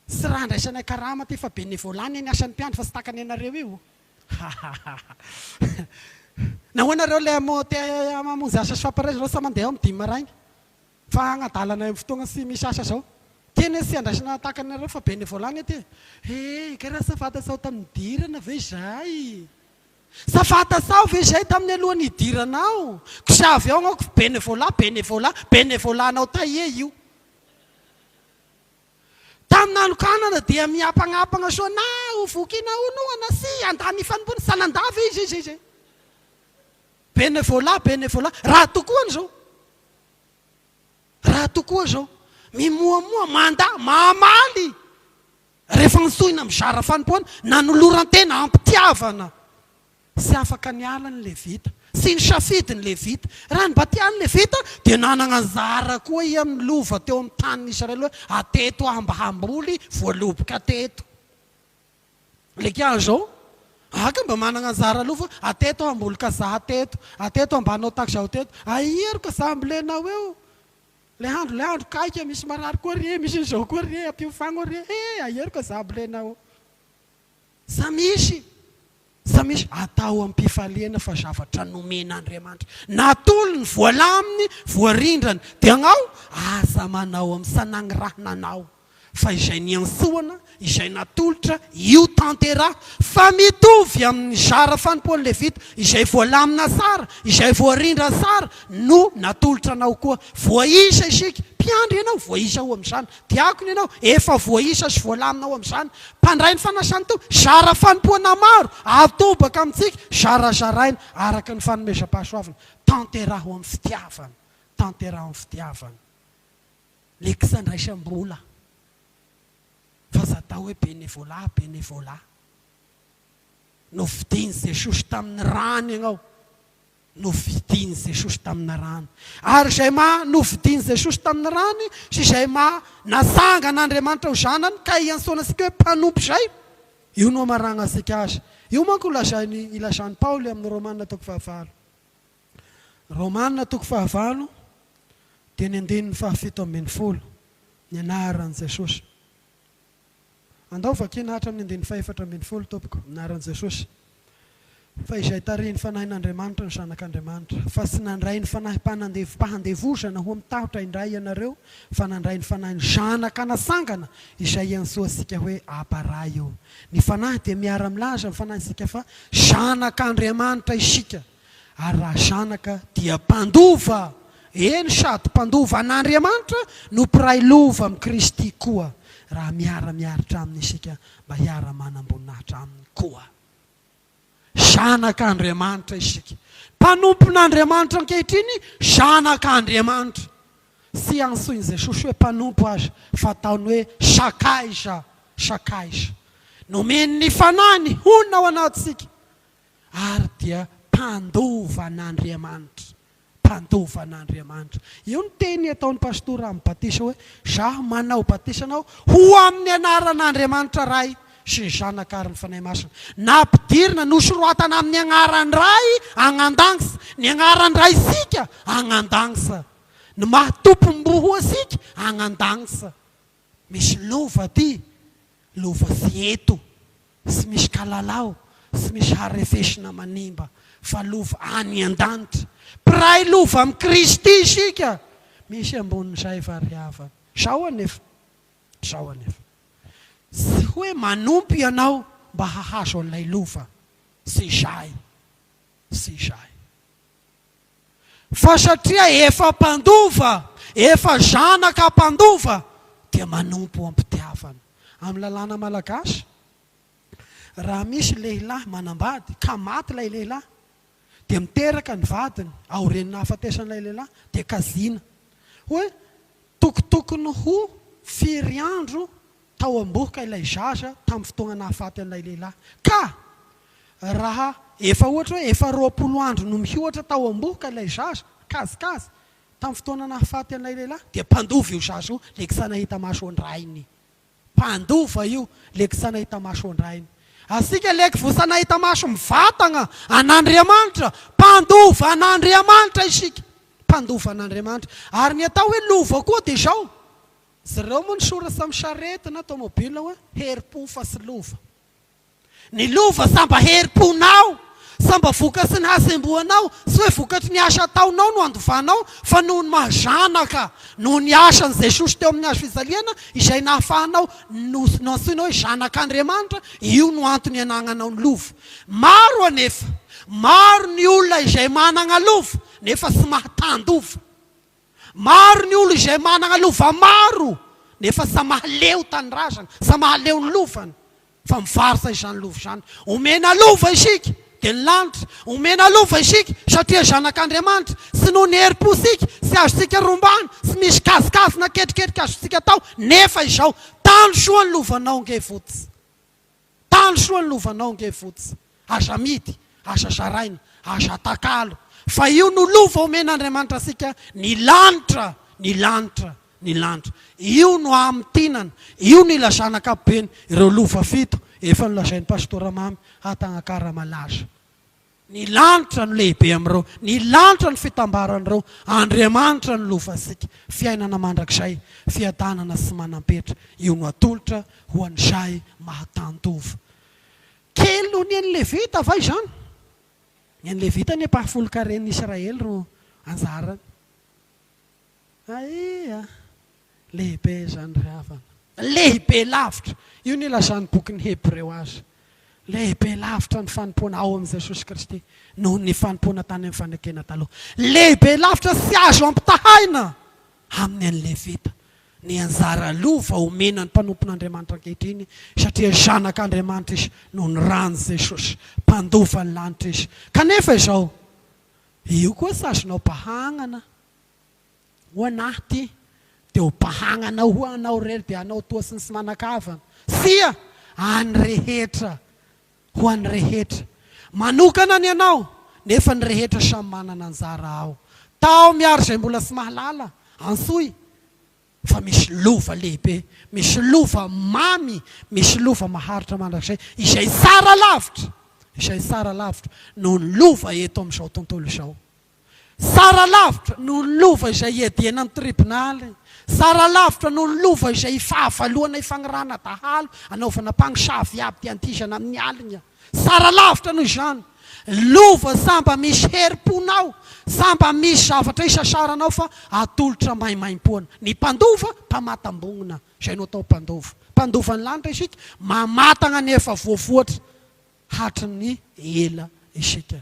Tsy raha andraisanay karama ty fa bénévolat anie ny asan'ny mpiandry fa tsy takany anareo io. Hahahaha. Nahoana nareo le amo te mamonjy asa sy fampiraisana sa mandeha ao amin'ny dimy maraina? Fa hagnadalanay amin'ny fotoagna tsy misy asa zao. Ty anie tsy andraisana takany anareo fa bénévolat anie ty e. He, kay raha sa fantatsao tamin'ny nidirana ve izay? Sa fantatsao ve izay tamin'ny alohan'ny hidiranao? Kosa avy ao agnao ko bénévolat, bénévolat, bénévolat anao taie io. Tamin'ny nanokanana dia miampagnampagna soa na ho voky na ho noana sy handà ny fanompoana. Sa nandà ve izy izay izay? Bénévolat, bénévolat. Raha tokoa an'izao. Raha tokoa izao. Mimoamoa, mandà, mamaly. Rehefa antsoina mizara fanompoana, nanoloran-tena am-pitiavana. Tsy afaka niala ny Levita. Tsy nisafidy ny Levita. Raha ny mba tian'ny Levita, dia nanana anjara koa i amin'ny lova teo amin'ny tanin'ny Israely hoe, Ateto aho mba hamboly voaloboka teto. Leka izao, aka mba manana anjara lova, ateto aho hamboly kazaha teto, ateto aho mba hanao tahaka izao teto. Aia ry kazaha ambolenao eo? Ilay andro, ilay andro kaika, misy marary koa ry e, misy an'izao koa ry e, ampiofagno ry e, he, aia ry kazaha ambolenao eo? Sa misy? Sa misy? Atao amim-pifaliana fa zavatra nomen'Andriamanitra. Natolony, voalaminy, voarindrany. Dia agnao, aza manao amin'ny sanagnirahana anao. Fa izay niantsoana, izay natolotra, io tanteraha. Fa mitovy amin'ny zara fanompoan'ny Levita, izay voalamina tsara, izay voarindra tsara, no natolotra anao koa. Voaisa isika. Mpiandry ianao, voaisa ho amin'izany. Diakona ianao, efa voaisa sy voalamina ho amin'izany. Mpandray ny fanasan'ny Tompo, zara fanompoana maro, atobaka amintsika, zarazaraina araka ny fanomezam-pahasoavana. Tanteraho amin'ny fitiavana. Tanteraho amin'ny fitiavana. Lex andraisam-bola fa za atao hoe bénévolat bénévolat. Novidian'i Jesosy tamin'ny rany ianao. Novidian'i Jesosy tamin'ny rany. Ary izay maha novidian'i Jesosy tamin'ny rany sy izay maha natsangan'Andriamanitra ho zanany ka iantsoana antsika hoe mpanompo izay, io no amaragnantsika azy. Io manko lazainy ilazan'i Paoly amin'ny Romana toko fahavalo. Romana toko fahavalo dia ny andininy fahafito ambin'ny folo, ny anaran'i Jesosy. Andao vakiana hatramin'ny andininy fahefatra ambin'ny folo tompoko, ny anaran'i Jesosy. Fa izay tarihin'ny Fanahin'Andriamanitra no zanak'Andriamanitra. Fa tsy nandray ny fanahim-panandevom-pahandevozana ho amin'ny tahotra indray ianareo, fa nandray ny fanahin'ny zanaka nasangana, izay iantsoantsika hoe Aba Ray io. Ny Fanahy dia miara-milaza amin'ny fanahintsika fa zanak'Andriamanitra isika. Ary raha zanaka dia mpandova, eny sady mpandova an'Andriamanitra no mpiray lova amin'i Kristy koa, raha miara-miaritra aminy isika mba hiara-manam-boninahitra aminy koa. Zanak'Andriamanitra isika. Mpanompon'Andriamanitra ankehitriny, zanak'Andriamanitra. Tsy antsoin'i Jesosy hoe mpanompo aza fa ataony hoe sakaiza, sakaiza. Nomeny ny Fanahiny honina ao anatintsika. ary dia mpandova an'Andriamanitra, mpandova an'Andriamanitra. Io ny teny ataon'ny pastora amin'ny batisa hoe, Zaho manao batisa anao ho amin'ny anaran'Andriamanitra Ray sy ny Zanaka ary ny Fanahy Masina. Nampidirina, nosoroatana amin'ny agnaran'ny Ray agnandagnsa, ny agnaran'ny Raintsika agnandagnsa, ny maha tompom-boho antsika agnandagnsa. Misy lova aty, lova tsy eto. Tsy misy kalalao, tsy misy harefesina manimba, fa lova any an-danitra. Mpiray lova amin'i Kristy isika. Misy ambonin'izay va ry havana? Izao anefa, izao anefa, tsy hoe manompo ianao mba hahazo an'ilay lova, tsy izay, tsy izay. Fa satria efa mpandova, efa zanaka mpandova, dia manompo am-pitiavana. Amin'ny lalàna malagasy, raha misy lehilahy manambady ka maty ilay lehilahy, dia miteraka ny vadiny aorian'ny nahafatesan'ilay lehilahy, dia kajiana hoe tokotokony ho firy andro tao am-bohoka ilay zaza tamin'ny fotoana nahafaty an'ilay lehilahy. Ka raha efa ohatra hoe efa 20 andro no mihoatra tao am-bohoka ilay zaza, kajikajy, tamin'ny fotoana nahafaty an'ilay lehilahy, dia mpandova io zaza io, ilay tsy nahita maso an-drainy. Mpandova io, ilay tsy nahita maso an-drainy. Asika ilay vosa nahita maso mivatagna an'Andriamanitra, mpandova an'Andriamanitra isika. Mpandova an'Andriamanitra. Ary ny atao hoe lova koa dia izao, Jereo moa ny soratra amin'ny sarety na tomobile hoe herim-po fa tsy lova. Ny lova sa mba herim-ponao, sa mba vokatry ny hasembohanao, tsy hoe vokatry ny asa ataonao no andovanao fa noho ny maha zanaka, noho ny asan'i Jesosy teo amin'ny hazo fijaliana izay nahafahanao no nantsoina hoe zanak'Andriamanitra, io no antony anagnanao ny lova. Maro anefa, maro ny olona izay managna lova nefa tsy mahatandova. Maro ny olo izay managna lova maro nefa sa mahaleo tanindrazana, sa mahaleo ny lovany fa mivarotra izany lova izany. Omena lova isika dia ny lanitra, omena lova isika satria zanak'Andriamanitra, tsy noho ny herim-pontsika, tsy azontsika rombahina, tsy misy kajikajy na ketriketrika azontsika atao nefa izao, tano soa ny lovanao nge fotsy. Tano soa ny lovanao nge fotsy. Aza amidy, aza zaraina, aza atakalo. Fa io no lova omen'Andriamanitra antsika, ny lanitra, ny lanitra, ny lanitra. Io no hamintinana, io no ilazana ankapobeny ireo lova fito efa nolazain'i Pastora Mamy Hatagnakaramalasy. Ny lanitra no lehibe amin'ireo, ny lanitra no fitambaran'ireo, Andriamanitra no lovantsika, fiainana mandrakizay, fiadanana tsy manam-petra, io no atolotra ho an'izay mahatandova. Kely noho ny an'ny Levita va izany? Ny an'ny Levita anie mpahafolon-karen'ny Israely no anjarany. Aia! Lehibe izany ry havana. Lehibe lavitra. Io no ilazan'ny bokin'ny Hebreo azy. Lehibe lavitra ny fanompoana ao amin'i Jesosy Kristy noho ny fanompoana tany amin'ny fanekena taloha. Lehibe lavitra sy azo ampitahaina amin'ny an'ny Levita ny anjara lova omena ny mpanompon'Andriamanitra ankehitriny satria zanak'Andriamanitra izy noho ny ran'i Jesosy, mpandova ny lanitra izy. Kanefa izao, io koa tsy azonao bahanana. Ho anah ty de ho bahananao ho anao irery de anao toa sy ny sy manan-kavana. Tsia! Any rehetra. Ho an'ny rehetra. Manokana ny anao, nefa ny rehetra samy manana anjara ao. Tao miaro izay mbola tsy mahalala, antsoy, fa misy lova lehibe, misy lova mamy, misy lova maharitra mandrakizay, izay tsara lavitra, izay tsara lavitra noho ny lova eto amin'izao tontolo izao. Tsara lavitra noho ny lova izay iadiana amin'ny tribonaly. Tsara lavitra noho ny lova izay ifahavaloana ifagnirahana dahalo anaovana mpagnosavy iaby ty antizana amin'ny aligna. Tsara lavitra noho izany. Lova sa mba misy herim-ponao, sa mba misy zavatra isasaranao fa atolotra maimaimpoana. Ny mpandova, mpamatam-bognona. Izay no atao mpandova. Mpandova ny lanitra isika, mamatagna ny efa voavoatra. hatry ny ela isika.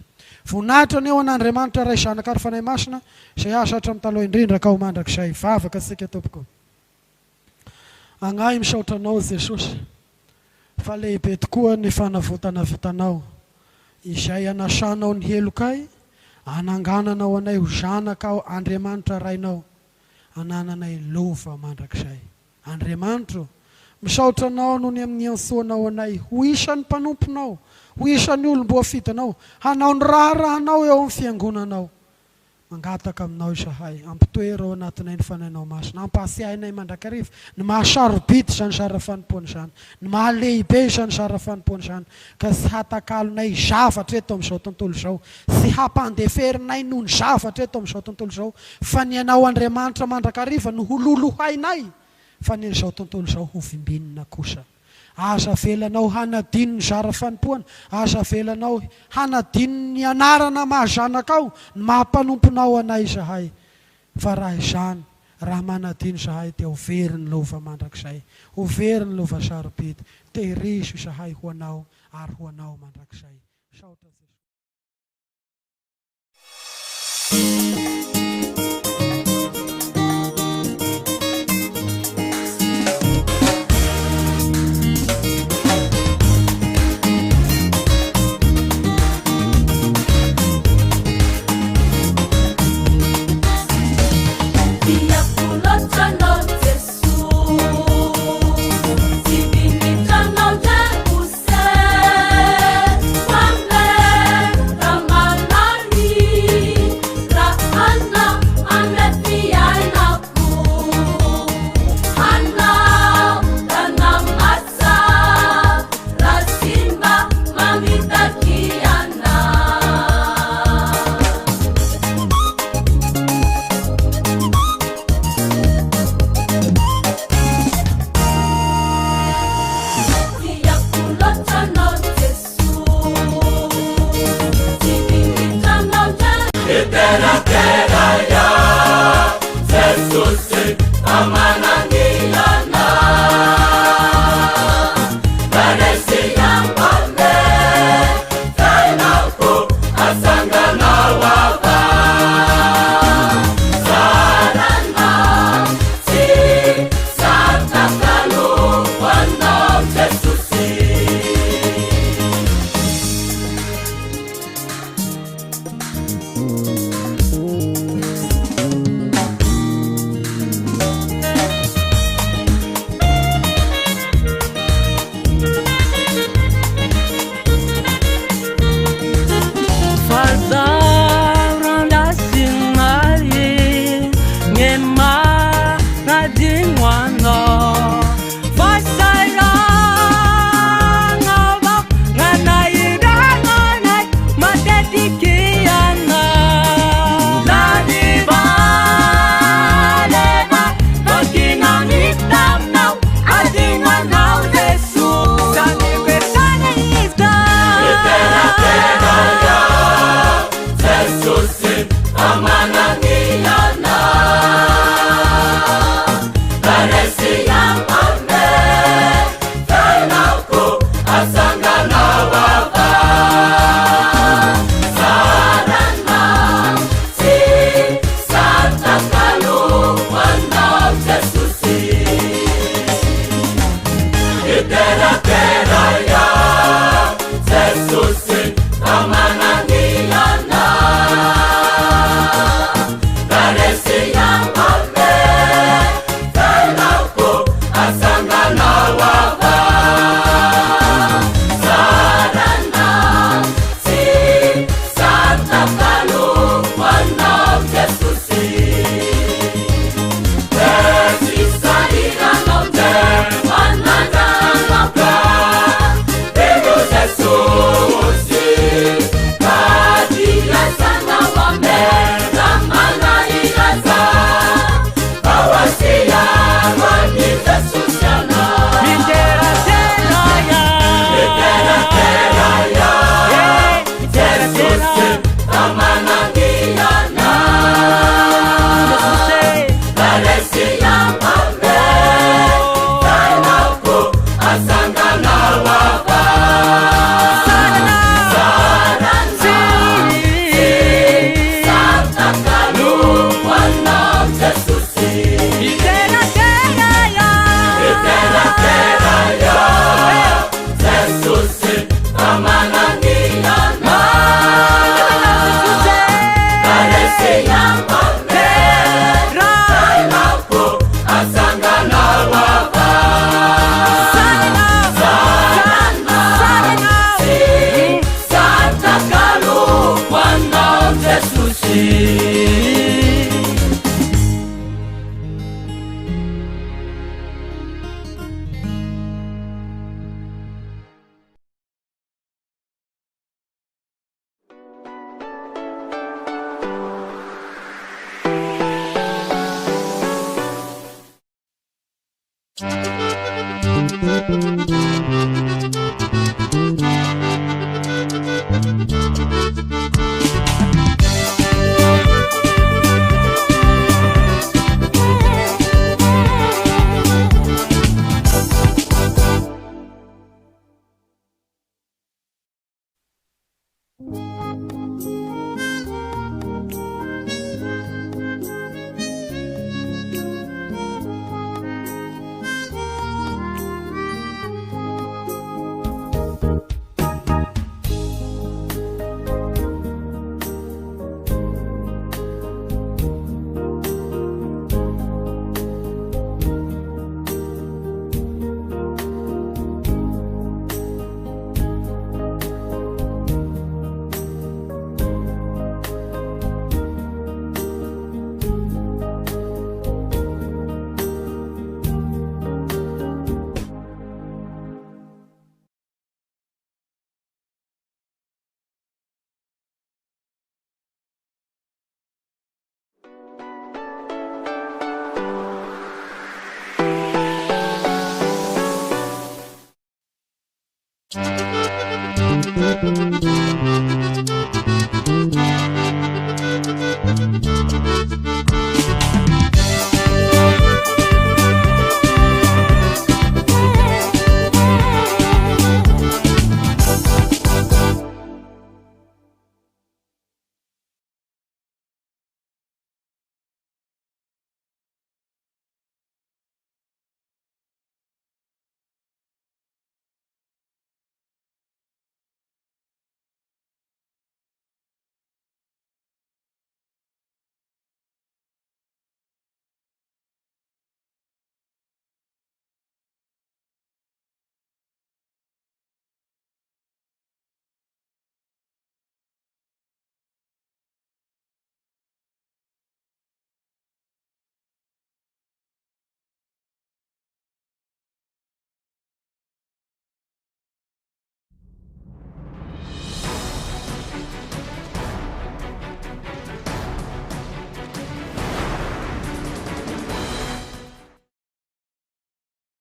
Voninahitra anie ho an'Andriamanitra Ray Zanaka ary Fanahy Masina izay aza hatramin'ny taloha indrindra ka ho mandrakizay. Vavaka tsika tompoko. Agnahy misaotra Anao Jesosy fa lehibe tokoa ny fanavotana vitanao izay anasanao ny helokay anangananao anay ho zanaka Andriamanitra Rainao anananay lova mandrakizay. Andriamanitra ô, misaotra Anao noho ny amin'ny niantsoanao anay ho isan'ny mpanomponao, ho isan'ny olom-boafidinao, hanao ny raharahanao eo amin'ny Fiangonanao. Mangataka Aminao izahay, ampitoero ao anatinay ny Fanahinao Masina, ampahatsiahinay mandrakariva ny maha sarobidy izany zara fanompoana izany, ny maha lehibe izany zara fanompoana izany, ka tsy hatakalonay zavatra eto amin'izao tontolo izao, tsy hampandeferinay noho ny zavatra eto amin'izao tontolo izao, Fa ny Anao Andriamanitra mandrakariva no ho lolohainay, fa ny an'izao tontolo izao ho vimbinina kosa. Aza avelanao hanadino ny zara fanompoana, aza avelanao hanadino ny anarana maha zanakao, ny maha mpanomponao anay izahay. Fa raha izany, raha manadino izahay dia ho very ny lova mandrakizay, ho very ny lova sarobidy. Tehirizo izahay ho Anao ary ho Anao mandrakizay. Misaotra Jesosy.